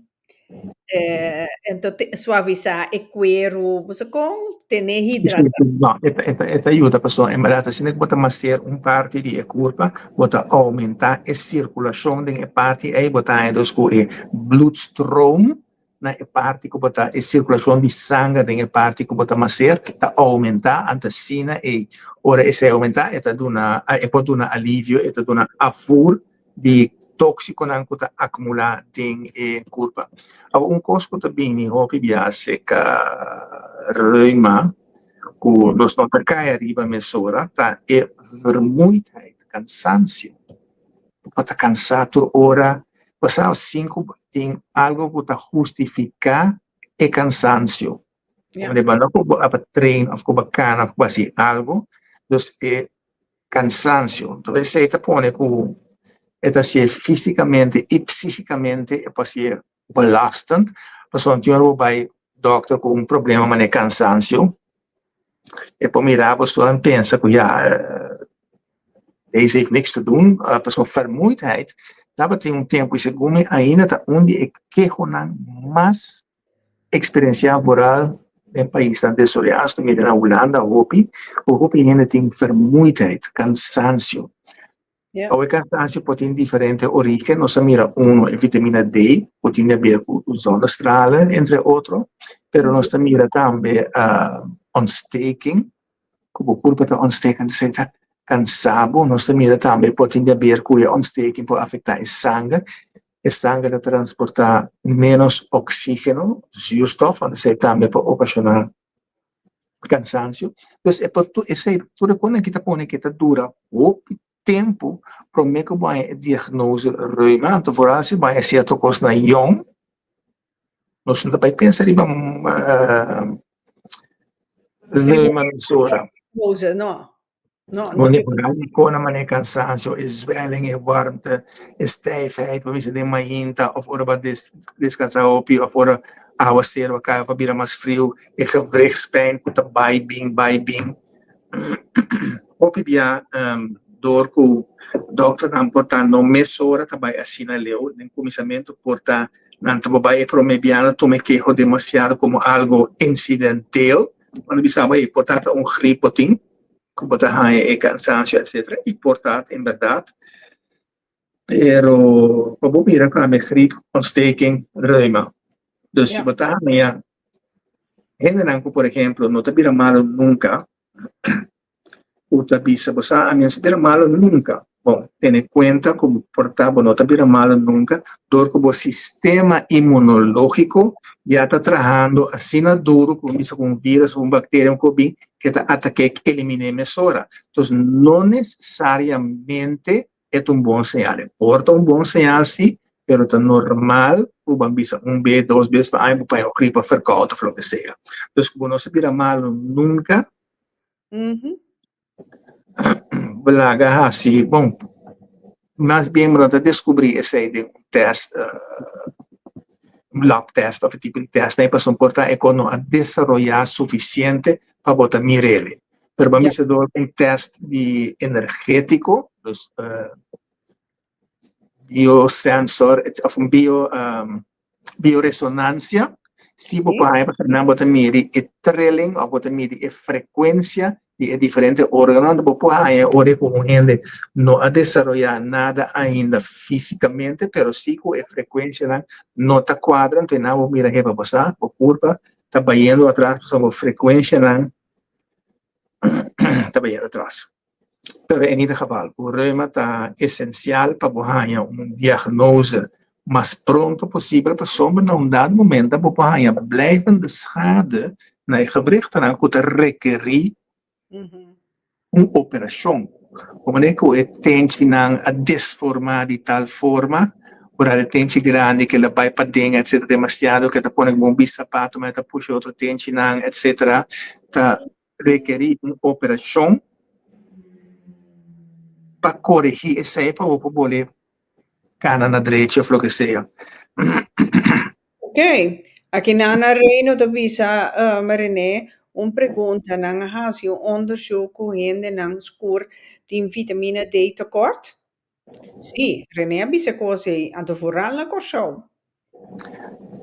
[SPEAKER 2] ento te suavisá e kueru, bo sa kon? Tene hidratá.
[SPEAKER 1] No, e ta yuda pasobra en bèrdat asina ku bo ta maser un parti di e kurpa, bo ta oumentá e sirkulashon den e parti ei, bo ta haña dus ku e bloedstroom na e parti ku bo ta, e sirkulashon di sanger den e parti ku bo ta maser ta oumentá, anto asina ei ora esei oumentá e ta duna, e por duna alivio, e ta duna afvoer di tóksikonan ku ta akumulá den e kurpa. Awor un kos ku ta bini hopi bia seka reuma ku nos no ta kai ariba mesora ta e vermoeidheid, kansansio. Bo ta kansá tur ora, bo sa sin ku tin algu ku ta hustifiká e kansansio. Bo no ku bo a train òf ku bo a kana òf ku bo a hasi algu, dus e kansansio. Entonces esei ta pone ku e ta hasié físikamente i psíkikamente e por hasié belastend, pasobra tin ora bo bai dòkter ku un problema manera kansansio, e por mira bo so en pensa ku ya deze heeft niks te doen, pasobra vermoeidheid tabatin un tempu i segun mi ainda ta un di e kehonan mas Eksperensiá vooral den paisnan desaroyá, nos ta mira na Hulanda hopi, ku hopi hende tin vermoeidheid, kansansio. Awe e kansansio por tin diferente orígen, nos a mira uno e vitamina D ku tin di haber ku zonnestralen entre otro, pero nos ta mira tambe ontsteking, ku bo kurpa ta ontsteken, ta ta kansa bo. Nos ta mira tambe por tin di haber ku e ontsteking por afektá e sanger, e sanger ta transportá ménos oksígeno, zuurstof, anto esei tambe por okashoná kansansio. Pues e por tur esei tur e kosnan aki ta pone ke ta dura hopi tempu promé ku bo haña e diagnose reuma. Anto foral si bo haña sierto kosnan yòn, nos no ta bai pensa riba reuma mesora.
[SPEAKER 2] No. No,
[SPEAKER 1] no. Bo por haña kona manera cansancio, e zwelling, e warmte, e stijfheid, bo bisa den mainta of ora bo a descansa hopi of ora awaceru a cay of a bira mas friu, e gewrichtspijn cu ta bay bin, bay bin. Hopi bia door cu dokternan por ta no mesora ta bay asina leu, den cuminsamentu por ta nan ta por bay e prome bia nan tuma e keho demasiado como algo incidental, Cuando bisa bo, hey, por ta ta un grip bo tin, cu bo ta haña e cansancio, etcetera, y por ta en berdad, pero pa bo mira cu ami grip, ontsteking, reuma. Dus si bo ta haña hendenan cu, por ejemplo, no ta bira malo nunca, Ku ta bisa bo sa ami no sa bira malu nunka. Bon, tene kuenta ku por ta bo no ta bira malu nunka dor ku bo sistema inmunológiko ya ta trahando asina duru ku bo bisa ku un virus òf un bakteria un kobi ke ta atak'é eliminé mesora. Entonces no nesesariamente e ta un bon señal. E por ta un bon señal si, pero ta normal ku bo a bisa un bes, dos bes pa aña bo paña un gripe òf verkoud òf loke sea. Entonces ku bo no sa bira malu nunka. Bo laga hasi, bon, mas bien bo no ta deskubrí esei den un tèst, un lab tèst òf e tipo di tèst ei, pasobra por ta e kos no a desaroyá sufisiente pa bo ta mir'el. Pero bo a mester dor un tèst di energétiko, dus biosensor òf un bio bioresonansia, si bo por haña pasobra nan bo ta midi e trilling òf bo ta midi e frekuensia di e diferente órganonan, bo por haña ora ku un hende no a desaroyá nada ainda físikamente, pero si ku e frekuensianan no ta kuadra, enton nan bo mira heba bo sa bo kurpa ta bayendo atras pasobra bo frekuensianan. Ta bay atras. Pero en ieder geval, ku reuma ta esencial pa bo haña un diagnose mas pronto posibel pasobra na un dado momento bo por haña blijvende schade na e gewrichtennan ku ta rekerí un operashon. Por manera ku e tenchinan a desformá di tal forma, ora e tenchi grandi ke la bai paden etcetera demasiado ke ta pone ku bo un bisti sapato ma e ta pusha otro tenchinan etcetera ta rekerí un operashon pa koregí esei pa bo por bole kana na drechi òf loke sea.
[SPEAKER 2] Ok, aki nan na Reino ta bisa René un pregunta, nan a hasi un onderzoek ku hendenan skur tin vitamina D tekort? Sí, René a bisa kos ei, anto vooral na Kòrsou.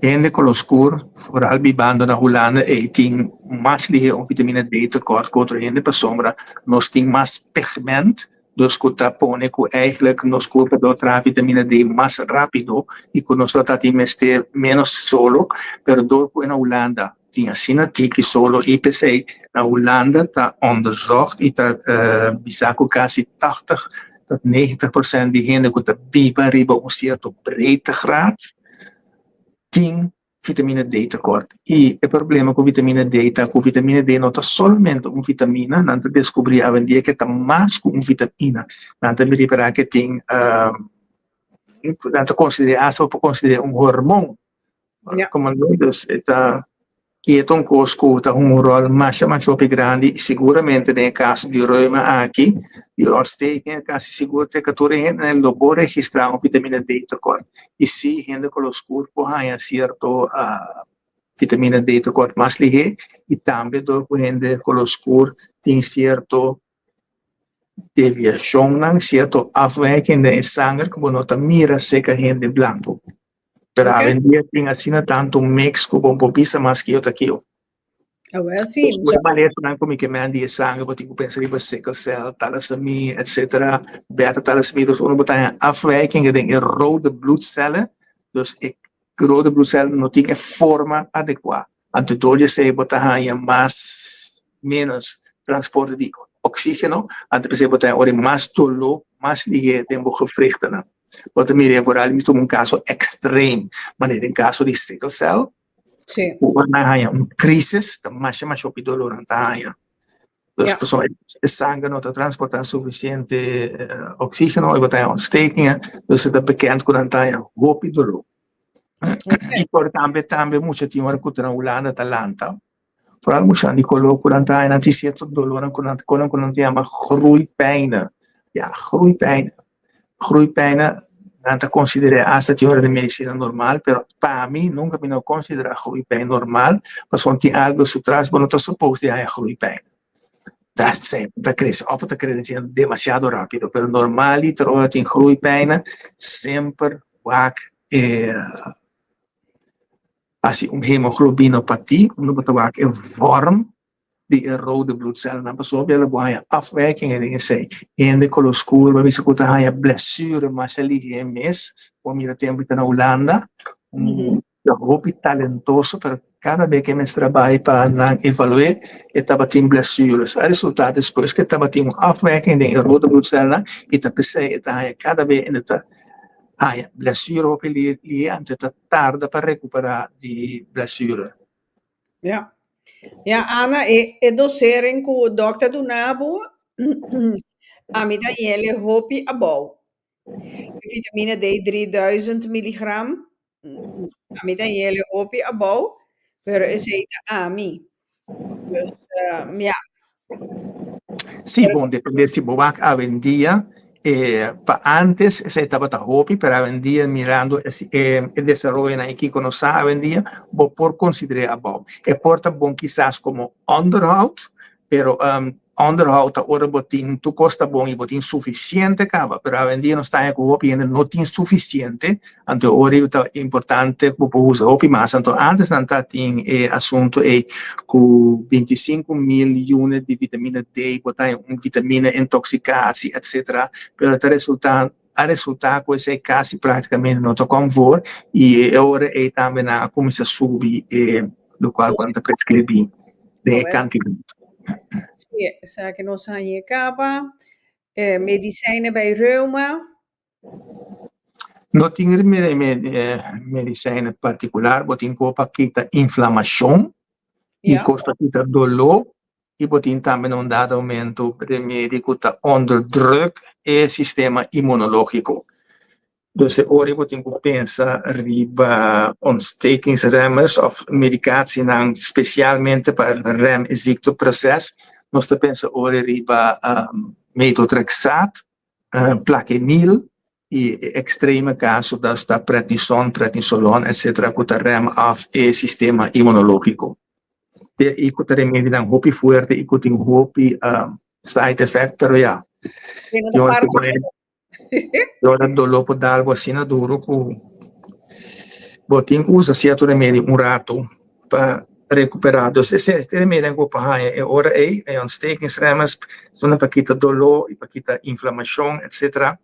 [SPEAKER 1] Hende koló skur, vooral bibando na Hulanda, ei tin mas lihé un vitamina D tekort ku otro hende pasobra nos tin mas pigment, dus ku ta pone ku eigenlijk nos kurpo ta traha vitamina D mas rápido i ku nos lo ta tin mester ménos solo, pero dor ku na Hulanda tin asina tiki solo i p'esei na Hulanda ta onderzocht i ta bisa ku kasi tachtig tot 90% di hende ku ta biba riba un sierto breedtegraad tin vitamina D tekort. I e problema ku vitamina D ta ku vitamina D no ta solamente un vitamina, nan ta deskubrí awendia ke ta mas ku un vitamina. Nan ta ripará ke tin nan ta konsider'é asta bo por konsider'é un hormon. Komo dus e ta i e ta un kos ku ta hunga un ròl masha masha hopi grandi i siguramente den e kaso di reuma aki di ontsteking kasi sigur te ku tur e hendenan lo por registrá un vitamina D tekort i si hende kolo skur por haña sierto vitamina D tekort mas lihé i tambe dor ku hende kolo skur tin sierto deviashonnan sierto afwijking den e sanger ku bo no ta mira serka hende blanku. Pero okay. Awendia tin asina tanto mix ku bo por bisa mas kio ta kio.
[SPEAKER 2] Ah, well, sí.
[SPEAKER 1] Dus e malesanan ku mi ke men di e sanger, bo tin ku pensa riba sickle cell, thalassemia, etc. Beta thalassemia, dus ora bo ta haña afwijkingen den e rode bloedcellen, dus e rode bloedcellen no tin e forma adekuá. Anto dor di esei bo ta haña mas menos transporte di oxígeno, anto p'esei bo ta haña ora mas doló, mas lihé den bo gewrichtennan. Bo ta mira vooral mi tuma un kaso ekstrem, manera den kaso di sickle cell, ku ora nan haña un krisis ta masha masha hopi doló nan ta haña. Dus pasobra e sanger no ta transportá sufisiente oxígeno i bo ta haña ontstekingen, dus e ta bekend ku nan ta haña hopi doló. I por tambe tambe mucha tin ora ku ta na Hulanda ta lanta, foral muchanan di koló ku nan ta haña nan tin sierto dolónan ku nan ku nan ta yama groeipijnen. Ya, groeipijnen. Groeipijnen nan ta konsider'é asta tin ora den medisina normal, pero pa mi nunka mi no konsiderá groeipijn normal, pasobra tin algu su tras bo no ta supos di haña groeipijn. Ta semper ta krese òf ta krese demasiado rápido, pero normaliter ora tin groeipijnen semper wak e hasi un hemoglobinopatie, unda bo ta wak e vorm di e rode bloedcelnan, pasobra bo haña afwijkingen den esei. Hende kolo skur bo a bisa ku ta haña blessure masha lihé mes, bo mira tempu ta na Hulanda, un hopi talentoso pero kada bes ke e mester a bai pa nan evalu'é e tabatin blessures. A resulta despues ke tabatin un afwijking den e rode bloedcelnan i ta p'esei e ta haña kada bes e ta haña blessure hopi lihé anto e ta tarda pa rekuperá di blessure.
[SPEAKER 2] Ja. Ja, Ana, e, e dosering ku dokter duna bo, ami ta yele hopi abou. Vitamina D 3000 miligram, ami ta yele hopi abou, pero esei ta ami. Dus, ja.
[SPEAKER 1] Sí, bon, depende si bo wak awendia, eh, pa antes esei tabata hopi, pero awendia mirando es, eh, e desaroyonan i kiko nos sa awendia, bo por konsider'é abou. E por ta bon kisas komo onderhoud, pero um, onderhoud ta ora bo tin tur kos ta bon i bo tin sufisiente kaba, pero awendia nos ta haña ku hopi hende no tin sufisiente, anto ora ei ta importante ku bo por usa hopi mas. Anto antes nan ta tin e asuntu ei ku 25.000 unit di vitamina D bo ta haña un vitamina intoxikatie etcetera, pero ta resulta a resulta ku esei kasi praktikamente no ta kom voor i e ora ei tambe nan a kuminsá subi e lokual ku nan ta preskribí den e kantidat.
[SPEAKER 2] Sí, esaki nos a haña kaba. Medicijnen bij reuma.
[SPEAKER 1] No tin medicijnen partikular, bo tin kos pa kita inflamashon i kos pa kita doló i bo tin tambe na un dado momento remedi ku ta onderdruk e sistema imunológiko. Dus e ora bo tin ku pensa riba ontstekingsremmers òf medikasienan spesialmente pa rem e ziekteproces. Nos ta pensa ora riba methotrexaat, plaquenil i e ekstreme kaso ta sta prednison, prednisolon etcetera ku ta rem af e sistema imunológiko. Te i ku ta remedinan hopi fuerte i ku tin hopi side effect pero ya. E ora doló por dal bo asina duro ku bo tin ku usa sierto remedi un rato pa rekuperá. Dus esei e remedinan ku bo por haña e ora ei, e ontstekingsremmers, esunnan pa kita doló i pa kita inflamashon etsetera.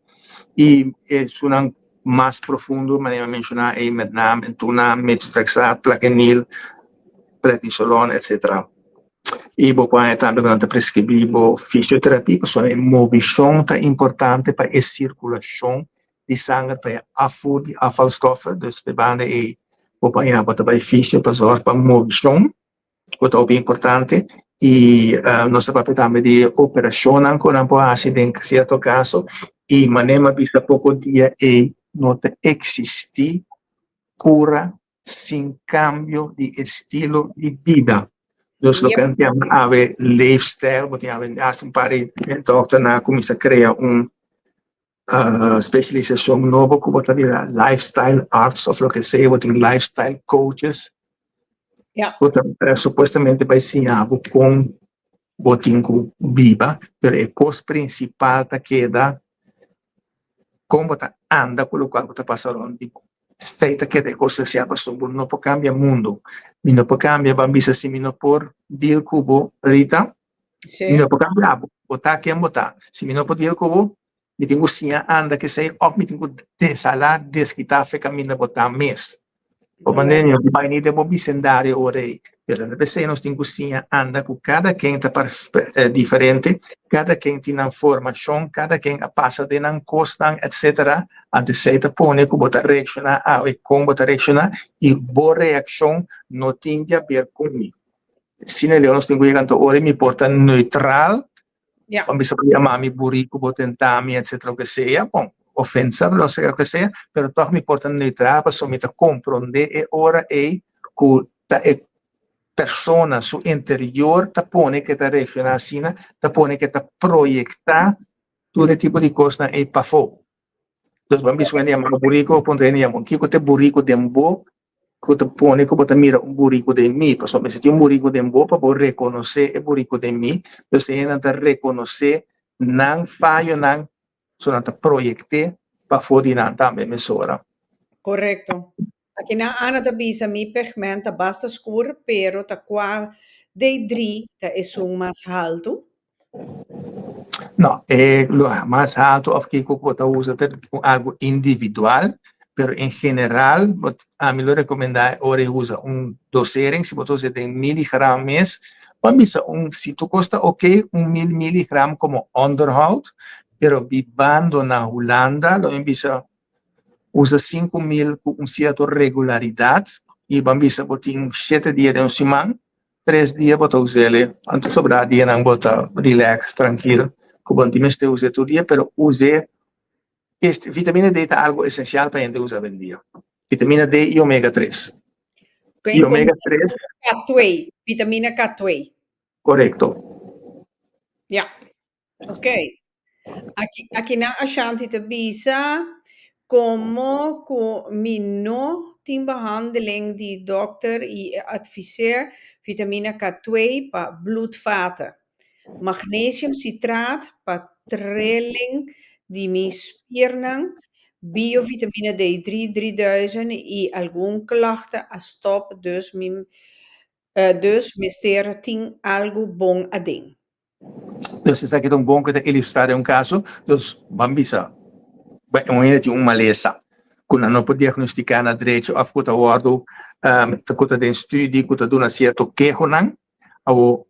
[SPEAKER 1] I esunnan mas profundo manera mi a menshoná ei met name en tur nan, methotrexaat, plaquenil, prednisolon etsetera. I bo por haña tambe ku nan ta preskribí bo fisioterapia pasobra e movishon ta importante pa e sirkulashon di sanger pa e afvoer di afvalstoffen. Dus e banda ei bo por haña bo ta bai fisio pa zòrg pa movishon ku ta hopi importante. I nos ta papia tambe di operashonnan ku nan por hasi den sierto kaso i manera mi a bisa poko dia ei no ta eksistí kura sin cambio di estilo di bida. Dus loke nan ta yama awe leefstijl, bo tin awe hasta un par di dokternan a cuminsa crea un specialisacion nobo cu bo ta bira lifestyle arts of loke sea, bo tin lifestyle coaches cu ta supuestamente bay siña bo con bo tin cu biba, pero e cos principal ta keda con bo ta anda cu locual cu ta pasa rond di bo. Esei ta keda e kos esencial pasobra bo no por cambia mundo. Mi no por cambia, ban bisa si mi no por deal cu bo, Rita, mi no por cambia bo. Bo ta ken bo ta. Si mi no por deal cu bo, mi tin cu siña anda cu esei of mi tin cu desala, desquita fe caminda bo ta mes. Bo manera mi no por bai ni den bo bicendario ora ei. Pero ta p'esei nos tin cu siña anda cu cada ken ta diferente, cada ken tin nan formacion, cada ken a pasa den nan cosnan, etcetera. Anto esei ta pone cu bo ta reacciona awe con bo ta reacciona y bo reaccion no tin di haber cu mi. Asina leu nos tin cu yega anto ora mi por ta neutral. Bo bisa bo yama mi burico, bo tenta mi, etcetera, loke sea, bon, ofensa, lo ke sea, pero tog mi por ta neutral pasobra mi ta comprende e ora ei cu ta e persona su interior ta pone ke ta reacciona asina, ta pone ke ta proyecta tur e tipo di cosnan ei pafo. Dus bo a bisa un yama burico, puntra hende yama, kico ta e burico den bo ku ta pone ku bo ta mira un buriku den mi, pasobra mester tin un buriku den bo pa bo rekonosé e buriku den mi. Dus e hendenan ta rekonosé nan fayonan, so nan ta proyekt'é pafó di nan tambe mesora.
[SPEAKER 2] Korekto. Akinan Ana ta bisa mi pigment ta basta skur, pero ta kua D3 ta esun mas haltu?
[SPEAKER 1] No, e lo mas haltu of kiko ku bo ta usa ta algu individual, pero en general bo ami lo rekomendá ora e usa un dosering, si bo ta usa den miligram mes, bo a bisa un si tur kos ta oke un mil miligram komo onderhoud, pero bibando na Hulanda lo mi bisa usa 5000 ku un sierto regularidat i bo a bisa bo tin shete dia den un siman. Tres dia bo ta us'el, anto sobrá dianan bo ta relax, trankil, ku bo no tin mester us'é tur dia, pero us'é, este vitamina D ta algu esensial pa hende usa awendia, vitamina D i omega tres. I omega tres.
[SPEAKER 2] K2, vitamina K2.
[SPEAKER 1] Korekto.
[SPEAKER 2] Ya. Ok. Aki, akinan Ashanti ta bisa, Como cu mi no tin behandeling di dokter y e adviseer vitamina K2 pa bloedvaten, magnesium citraat pa trilling di mi spiernan, biovitamina D3 3000 y algun klachten a stop dus mi dus mester tin algo bon aden.
[SPEAKER 1] Dus esaki ta un bon ku ta ilustrá den un kaso. Dus ban bisa, un hende tin un malesa ku nan no por diagnostiká na drechi òf ku ta wòrdu ku ta den studi ku ta duna sierto kehonan. Awor,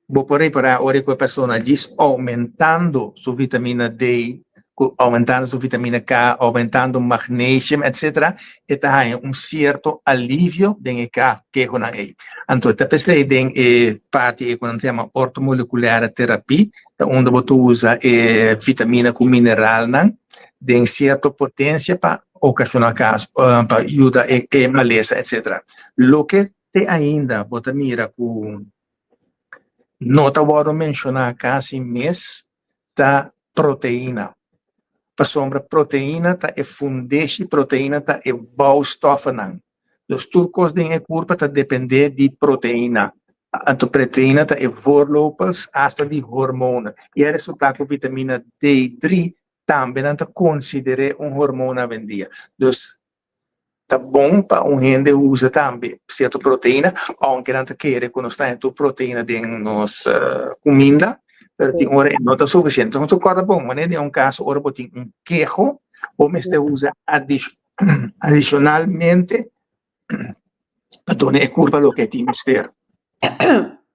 [SPEAKER 1] Bo por repará ora ku e persona djis oumentando su vitamina D, ku oumentando su vitamina K, oumentando magnesium, etcetera, e ta haña un sierto alivio den e kehonan ei. Anto ta p'esei den e parti ei ku nan ta yama ortomoleculaire therapie, ta unda bo ta usa e vitamina ku mineralnan den sierto potensia pa okashoná kaso, pa yuda e malesa, etcetera. Loke te ainda bo ta mira ku no ta wòrdu menshoná kasi mes ta proteina. Pasobra proteina ta e fundeshi, proteina ta e bouwstoffennan. Dus tur kos den e kurpa ta dependé di proteina. Anto proteina ta e voorlopers asta di hormonen. I a resultá ku vitamina D3 tambe nan ta konsider'é un hormona awendia. Dus Ta bon pa un hende usa tambe sierto proteina, aunke nan ta kere ku nos ta haña tur proteina den nos kuminda, pero tin ora e no ta sufisiente. Entonces kòrda bon, wanneer den un kaso ora bo tin un keho, bo mester usa adishonalmente pa duna e kurpa loke e tin mester.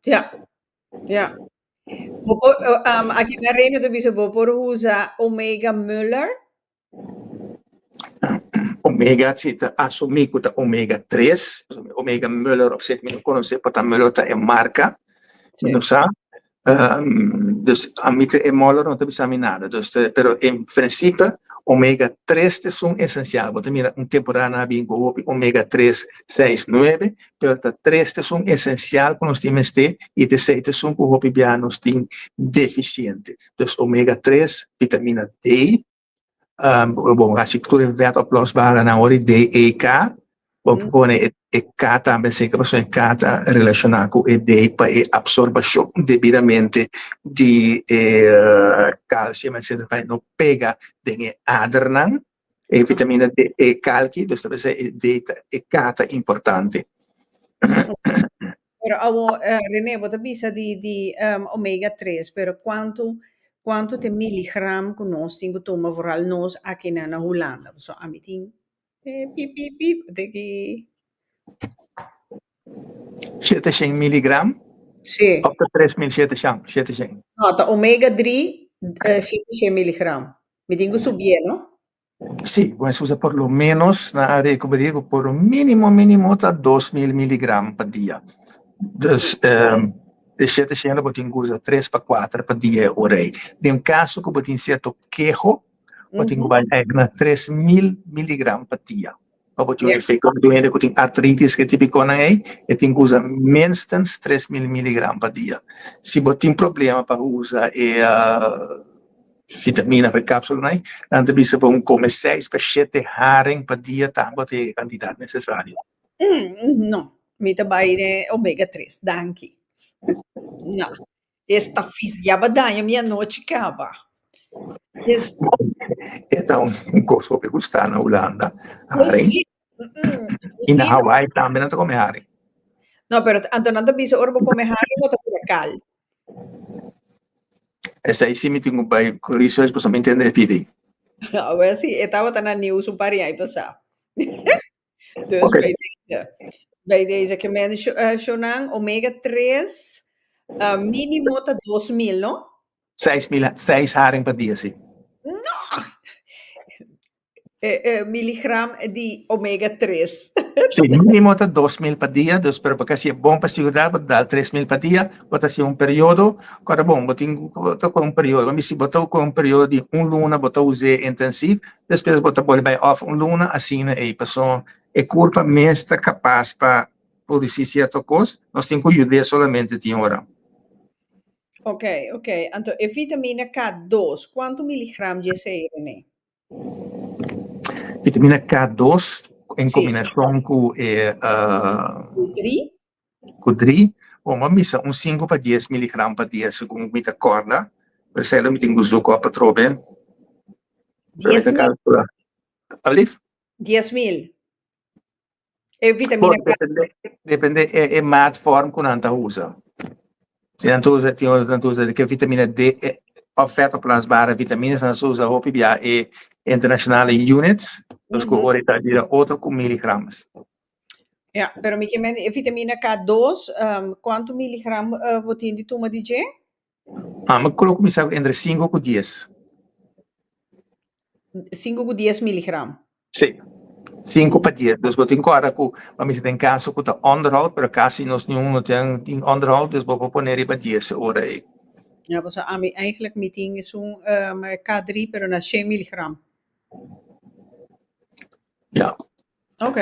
[SPEAKER 2] Ja, ja. Bo por, aki na Reino ta bisa bo por usa Omega Muller.
[SPEAKER 1] Omega si ta asumí ku ta omega tres, omega Muller op sich mi no konosé, por ta Muller ta e marka, mi no sa. Dus ami ta e Muller no ta bisa mi nada, dus pero en prinsipio omega tres ta esun esensial. Bo ta mira un temporada nan a bin ku hopi omega tres, seis, nuebe, pero ta tres ta esun esensial ku nos tin mester i ta esei ta esun ku hopi bia nos tin defisiente. Dus omega tres, vitamina D, bon hasi tur e vet oplosbare nan ora D, E, K, bo por pone e K tambe zeker pasobra e K ta relashoná ku e D pa e apsorbashon debidamente di e kalsium etcetera pa e no pega den e adernan e vitamina D e kalki dus ta bisa e D ta e K ta importante.
[SPEAKER 2] Pero awo Rene bo ta bisa di di omega 3 pero cuanto cuanto te miligram cu nos tin cu tuma vooral nos aki na na Hulanda pasobra ami tin pip pip pip te ki
[SPEAKER 1] 700 miligram
[SPEAKER 2] Sí.
[SPEAKER 1] Of ta 3700 700
[SPEAKER 2] No ta omega 3 700 miligram mi tin cu subié no.
[SPEAKER 1] Sí, bo mester usa por lo menos, na área ku bo digo, por lo mínimo, mínimo ta 2000 miligram pa dia. Dus, de shete shenda bo tin ku usa tres pa kuater pa dia e ora ei. Den kaso ku bo tin sierto keho, bo tin ku bai na 3000 miligram pa dia. Pa bo tin un efekto. Bo tin hende ku tin artritis, ke tipikonan ei, e tin ku usa minstens 3000 miligram pa dia. Si bo tin problema pa usa e vitamina pa e kapsulanan ei, nan ta bisa bo kome seis pa shete haring pa dia tambe bo tin e kantidat nesesario.
[SPEAKER 2] No, mi ta bai den omega tres, danki. No. Esta fis ya ba daña mi anochi caba.
[SPEAKER 1] Es... E ta un cos hopi gusta na Hulanda, haring.
[SPEAKER 2] Sí.
[SPEAKER 1] Y na Hawaii tambe nan ta come haring.
[SPEAKER 2] No, pero anto nan ta bisa ora bo come haring bo ta bira cal.
[SPEAKER 1] Esei sí mi tin cu bai cu research pasobra mi ntende e pidi.
[SPEAKER 2] Awel sí, e tabata na nieuws un par di aña pasá. Dus
[SPEAKER 1] Oké.
[SPEAKER 2] bij deze, bij deze ke men shonan omega 3 minimo ta 2000, no?
[SPEAKER 1] 6000, seis haring pa dia, sí.
[SPEAKER 2] No! Miligram di omega 3.
[SPEAKER 1] Sí, minimo ta 2000 pa dia, dus pero pa kasi e bon pa sigurá, bo ta dal 3000 pa dia, bo ta hasi un periodo, kòrda bon, bo tin ku ta ku un periodo, bo mester bo ta ku un periodo di un luna bo ta us'é intensief, Despues bo ta bolbe bai òf un luna asina ei paso e kurpa mes ta kapas pa produsí sierto kos, nos tin ku yud'é solamente tin ora.
[SPEAKER 2] Ok, ok. Anto e vitamina K2, kuantu miligram dje esei, René?
[SPEAKER 1] Vitamina K2 en
[SPEAKER 2] Sí.
[SPEAKER 1] kombinashon ku e
[SPEAKER 2] Ku dri?
[SPEAKER 1] Ku dri, bon bo a misa un sinku pa dies miligram pa dia segun mi ta kòrda, pero esei lo mi tin ku zoek op atrobe. Pero mi
[SPEAKER 2] Dies
[SPEAKER 1] ta
[SPEAKER 2] mil.
[SPEAKER 1] kalkulá. Alblief?
[SPEAKER 2] 10.000. E
[SPEAKER 1] Bon,
[SPEAKER 2] vitamina K.
[SPEAKER 1] depende, depende e, e maatvorm ku nan ta usa. Si nan ta usa, tin otro nan ta usa ke vitamina D, e, of vetoplasbare vitamines, nan sa usa hopi bia e internationale units, dus ku ora e ta bira otro ku miligrams.
[SPEAKER 2] Ja, pero mi ke men e vitamina K2, kuantu miligram bo tin di tuma di dje?
[SPEAKER 1] Ami lo kuminsá ku entre sinku ku dies.
[SPEAKER 2] Sinku ku dies miligram?
[SPEAKER 1] Sí, sinku pa dies. Dus bo tin ku ora ku, pa mi si den kaso ku ta onderhoud, pero kasi nos niun no tin tin onderhoud, dus bo por pone riba dies e ora ei.
[SPEAKER 2] Ja, pasobra ami eigenlijk mi tin esun K3 pero na shen miligram.
[SPEAKER 1] Ja.
[SPEAKER 2] Ok,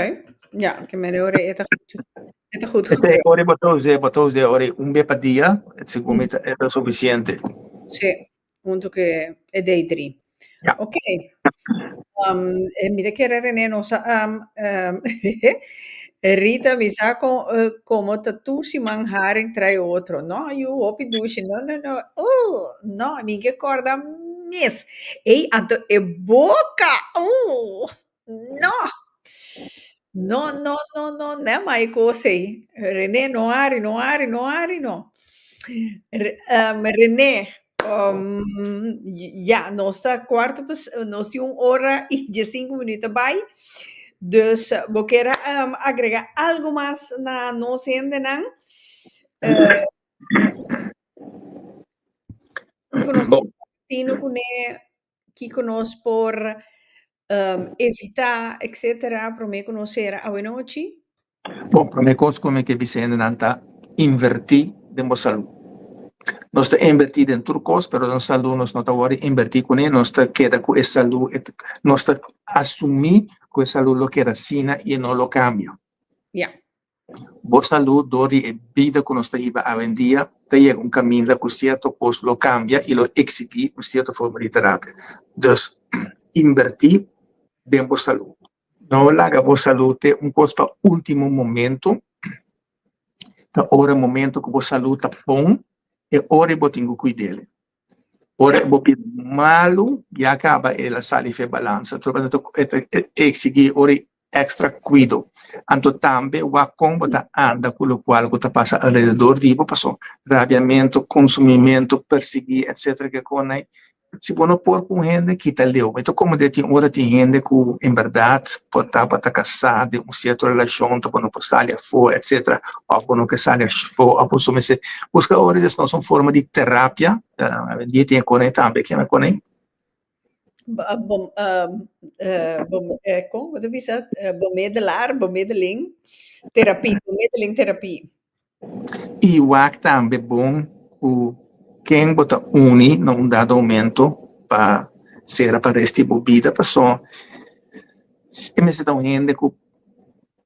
[SPEAKER 2] ja, ke mene ora e ta goed. E ta goed
[SPEAKER 1] Este ora bo ta us'é, bo ta us'é ora un be pa dia, segun mi ta e ta sufisiente.
[SPEAKER 2] Sí, hunto ku e D3.
[SPEAKER 1] Ja.
[SPEAKER 2] Ok. Um, mi ta kere René nos a um, um, Rita mi sa kon, uh, komo ta tur siman haring trae otro. No, yu hopi dushi. No, no, no. No, mi ke korda mes. Ey, anto e boka. No! No, no, no, no, ne mai kos ei. René, no hari, no hari, no hari, no. René, ya, nos ta cuarto pa, nos tin un ora y diescinco minuut a bai. Dus bo kier agrega algo mas na nos hendenan? Kiko nos tino kuné? Kiko nos por evitá, etcétera, promé ku nos sera awenochi?
[SPEAKER 1] Bon, promé kos ku mi ke bisa hendenan ta invertí den bo salú. Nos ta invertí den tur kos, pero nos salú nos no ta wòrdu invertí kuné, nos ta keda ku e salú, nos ta asumí ku e salú lo keda asina i e no lo kambia.
[SPEAKER 2] Ya.
[SPEAKER 1] Bo salú dor di e bida ku nos ta hiba awendia ta yega un kaminda ku sierto kos lo kambia i lo eksigí un sierto forma di terapia. Dus, inbertí den bo salú. No laga bo salú te un kos pa último momento. Ta ora momento ku bo salú ta bon, e ora bo tin ku kuid'el. Ora bo bira malu, ya kaba el a sali for e balansa. E ta eksigí ora extra cuido. Anto tambe wak con bo ta anda cu locual cu ta pasa alrededor di bo, paso rabiamento, consumimento, persigui, etcetera ke con ei. Si bo no por cu un hende, kita leu. Mi ta comprende tin ora tin hende cu en berdad por tabata casá den un cierto relacion, ta bo no por sali afó, etcetera, of bo no ke sali afó, of bo so mester busca ora desnos un forma di terapia, awendia tin e con ei tambe, kende con ei?
[SPEAKER 2] Bom, bom, kon bo ta bisa? Bemiddelaar, bemiddeling, terapie, bemiddeling terapie.
[SPEAKER 1] I wak tambe bon ku ken bo ta uni na un dado momento pa sera pa rest di bo bida, paso e mester ta un hende ku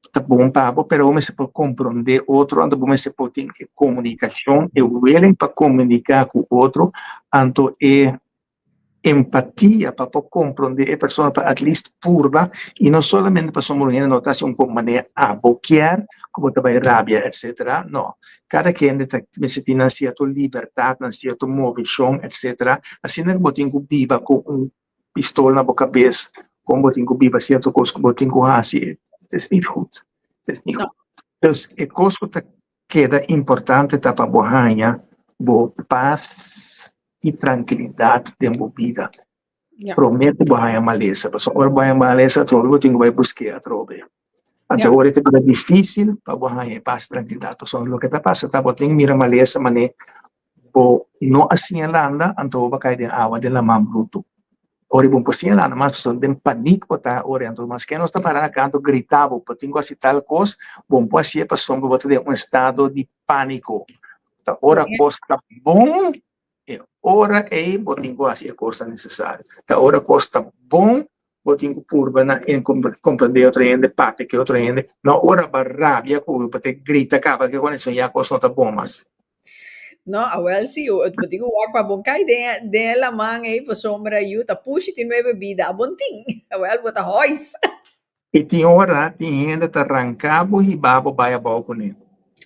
[SPEAKER 1] ta bon pa bo, pero bo mester por komprondé otro, anto bo mester por tin e komunikashon, e willing pa komuniká ku otro, anto e empatia pa por comprende e persona pa at least purba y no solamente pasobra un hende no ta haci un con manera abo kier cu bo ta bay rabia etcetera no cada kende ta mester tin nan cierto libertad nan cierto movecion etcetera asina cu bo tin cu biba cu un pistol na bo cabes con bo tin cu biba cierto cos cu bo tin cu haci het is niet goed het is niet goed dus e cos cu ta keda importante ta pa bo haña bo pas i trankilidat den bo bida. Promé ku bo haña malesa, pasobra ora bo haña malesa atrobe bo tin ku bai busk'é atrobe. Anto ora e ta bira difísil pa bo haña e pas i trankilidat, pasobra loke ta pasa ta bo tin mira malesa manera bo no a siña landa, anto bo a kai den awa den laman brutu. Ora bo por siña landa mas pasobra den panik bo ta ora, anto maske nos ta para na kanto grita bo bo tin ku hasi tal kos, bo no por hasié pasobra bo ta den un estado di pániko. Ta ora kos ta bon, e ora ei bo tin ku hasi e kosnan nesesario. Ta ora kos ta bon, bo tin ku purba na komprendé otro hende, papia ku otro hende, no ora bo a rabia ku bo ta grita kaba ke kondishon ya kos no ta bon mas.
[SPEAKER 2] No, awel si, bo tin ku wak pa bon kai den e laman ei pasobra yu ta pushi tin nuebe bida, abon tin, awel bo ta hois.
[SPEAKER 1] I tin ora tin hende ta ranka bo hiba bo bai abou kuné.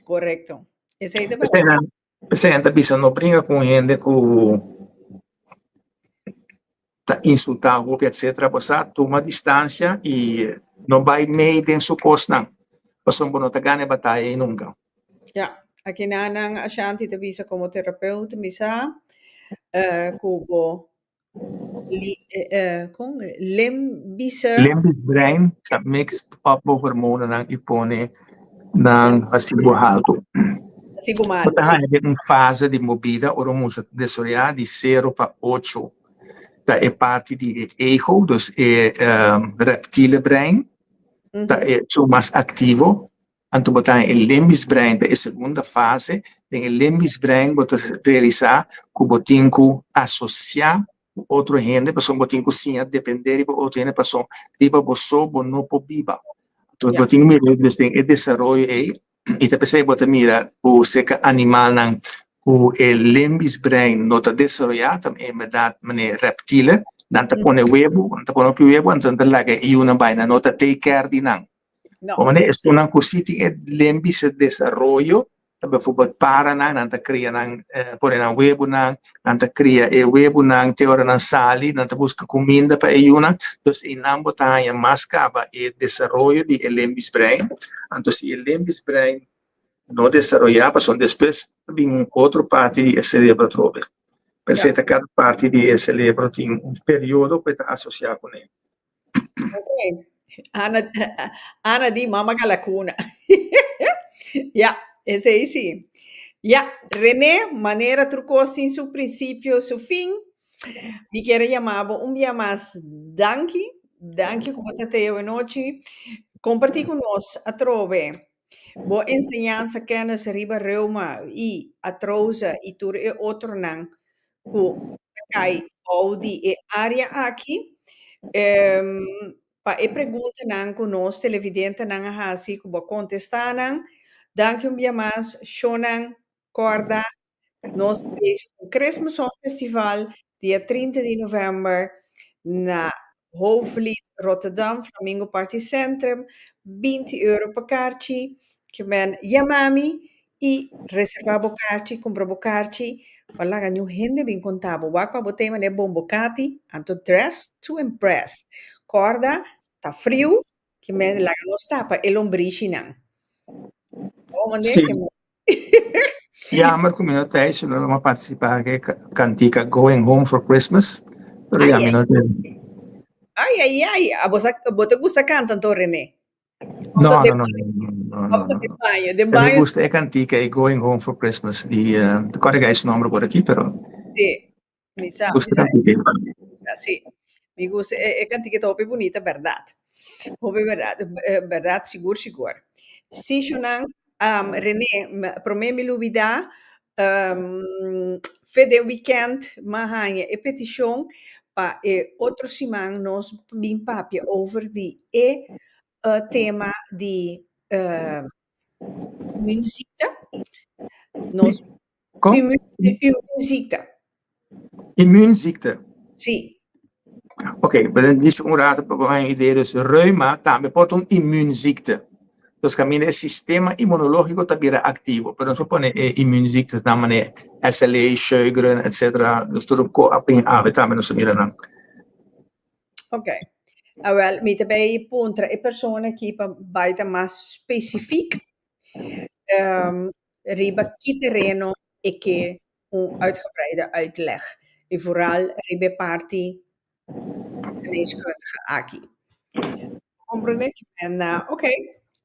[SPEAKER 2] Korekto. Esei ta bèrdat.
[SPEAKER 1] P'esei nan ta bisa no bringa ku un hende ku ta insultá hopi etcetera, bo sa tuma distansia i no bai mei den su kosnan, pasobra bo no ta gana e bataya ei nunka.
[SPEAKER 2] Ya, akinan nan Ashanti ta bisa komo terapeut mi sa ku bo kon limbiese.
[SPEAKER 1] Limbisch brein ta mix up bo hormonanan i pone. Nan hasi bo haltu.
[SPEAKER 2] Hasi bo
[SPEAKER 1] malu. Bo ta haña den un fase di bo bida ora un mucha ta desaroyá di sero pa ocho ta e parti di e ego, dus e reptiele brein ta esun mas aktivo. Anto bo ta haña e limbisch brein ta e segunda fase. Den e limbisch brein bo ta realisá ku bo tin ku asosiá ku otro hende pasobra bo tin ku siña dependé riba otro hende pasobra riba bo so bo no por biba. Entonces bo tin ku mira dus den e desaroyo ei i ta p'esei bo ta mira ku serka animalnan ku e limbisch brein no ta desaroyá ta en bèrdat manera reptielen nan ta pone webu nan ta pone hopi webu anto nan ta laga e yunan bai nan no ta take care di nan. Bo manera esunnan ku si tin e limbisch desaroyo Ta bijvoorbeeld paranan, nan ta kria nan, pone nan webunan, nan ta kria e webunan te ora nan sali, nan ta buska kuminda pa e yunan. Dus einan bo ta haña mas kaba e desaroyo di e limbisch brein. Anto si e limbisch brein no desaroyá, pasobra despues ta bin un otro parti di e serebro atrobe. P'esei ta kada parti di e serebro tin un periodo ku e ta asosiá kuné.
[SPEAKER 2] Ok. Ana, Ana di mama galacuna. Ja, esei sí. Ja, René, manera tur kos tin su principio, su fin. Mi kier a yama bo un bia mas danki. Danki ku bo ta te anochi. Kompartí ku nos atrobe bo enseñansa, kennis riba reuma i artrose i tur e otronan ku ta kai bou di e área aki. Pa e preguntanan ku nos televidentenan a hasi ku bo a kontestá nan. Danki un bia mas, shownan kòrda nos ta bezig ku Christmas Song Festival dia 30 di novèmber na Hoofdvliet Rotterdam, Flamingo Party Centrum, 20 euro pa karchi. Ke men yama mi I reservá bo karchi, kumpra bo karchi, pa laga niun hende bin konta bo. Wak pa bo tema den bombokati, anto dress to impress. Kòrda, ta friu, ke men laga nos tapa e lombrishinan. Bo mande
[SPEAKER 1] Sí.
[SPEAKER 2] ke men.
[SPEAKER 1] Jammer ku mi no ta ei, si no lo a partisipá ke kantika Going Home for Christmas, pero
[SPEAKER 2] Ai,
[SPEAKER 1] ya mi
[SPEAKER 2] ai.
[SPEAKER 1] no ta.
[SPEAKER 2] Ai, ai, ai. Abo sa, bo ta gusta kanta anto, René? Of
[SPEAKER 1] No,
[SPEAKER 2] ta
[SPEAKER 1] no,
[SPEAKER 2] den
[SPEAKER 1] no,
[SPEAKER 2] baño?
[SPEAKER 1] no,
[SPEAKER 2] Of
[SPEAKER 1] no,
[SPEAKER 2] ta
[SPEAKER 1] no.
[SPEAKER 2] den baño? Den
[SPEAKER 1] Mi
[SPEAKER 2] baño
[SPEAKER 1] gusta e cantica e Going Home for Christmas di, uh, kòrda gai su nomber por aki, pero
[SPEAKER 2] Sí, mi sa, mi
[SPEAKER 1] gusta
[SPEAKER 2] sa.
[SPEAKER 1] cantica e.
[SPEAKER 2] Ja, sí. Mi gusta e, e cantica ta hopi bunita, berdad. Hopi berdad, eh, berdad, sigur, sigur. Sí, Shonan, um, René, promé mi lubida, um, fe den weekend m'a haña e peticion pa e otro siman nos bin papia over di e tema di immuunziekte. Nos
[SPEAKER 1] Kon?
[SPEAKER 2] Immuunziekte.
[SPEAKER 1] Immuunziekte.
[SPEAKER 2] Sí.
[SPEAKER 1] Ok, pero dice un rato pa bo haña idea, dus reuma tambe por ta un immuunziekte. Dus kaminda e sistema inmunológiko ta bira aktivo, pero nos por pone e immuunziektenan manera SLE, Sjögren, etcetera, dus tur ko a bin awe tambe nos a mira nan.
[SPEAKER 2] Ok. Awel, mi ta bay puntra e persona aki pa bay ta mas specifiek riba ki tereno e ke un uitgebreide uitleg. I vooral riba e parti geneeskundige aki. Comprende? En ok,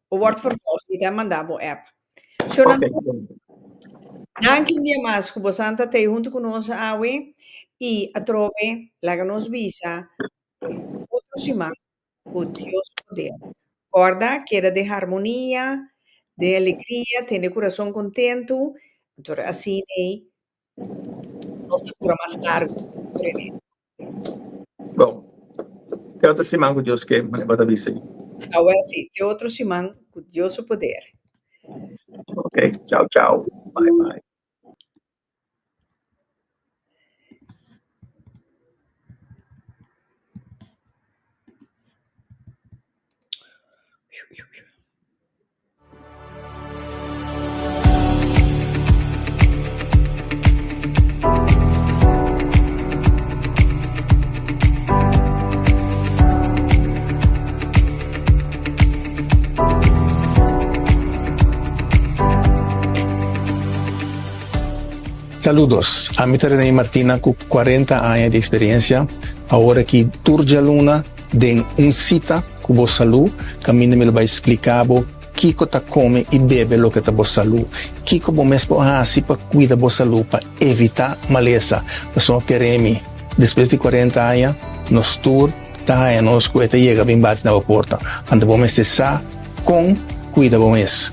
[SPEAKER 2] wordt vervolgd. Mi ta manda bo app. Shona,
[SPEAKER 1] Ok.
[SPEAKER 2] Danki un dia mas ku bosan ta tei huntu ku nos awe i atrobe laga nos bisa otro siman ku Dios poder. Kòrda keda den harmonia, den alegria, tene kurason kontentu, anto asina ei nos ta dura mas largu.
[SPEAKER 1] Bon, te otro siman ku Dios ke, manera bo ta bisa.
[SPEAKER 2] Awel si, te otro siman ku Dios su poder.
[SPEAKER 1] Ok, chao, chao. Bye, bye. Saludos, ami ta Rene Martina ku 40 aña di eksperensia. Awor aki tur djaluna den un sita ku bo salú kaminda mi lo bai splika bo. Kiko ta kome i bebe loke ta bo salú? Kiko bo mes por hasi pa kuida bo salú pa evitá malesa? Pasobra kere mi, despues di kuarenta aña nos tur ta haña nos ku e ta yega bin bati na bo porta. Anto bo mester sa kon kuida bo mes.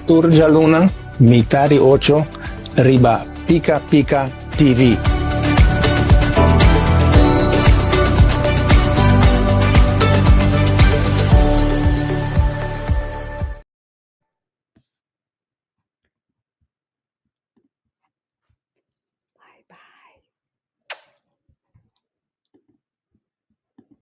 [SPEAKER 1] Tur djaluna, mitar di ocho, riba Pika Pika TV.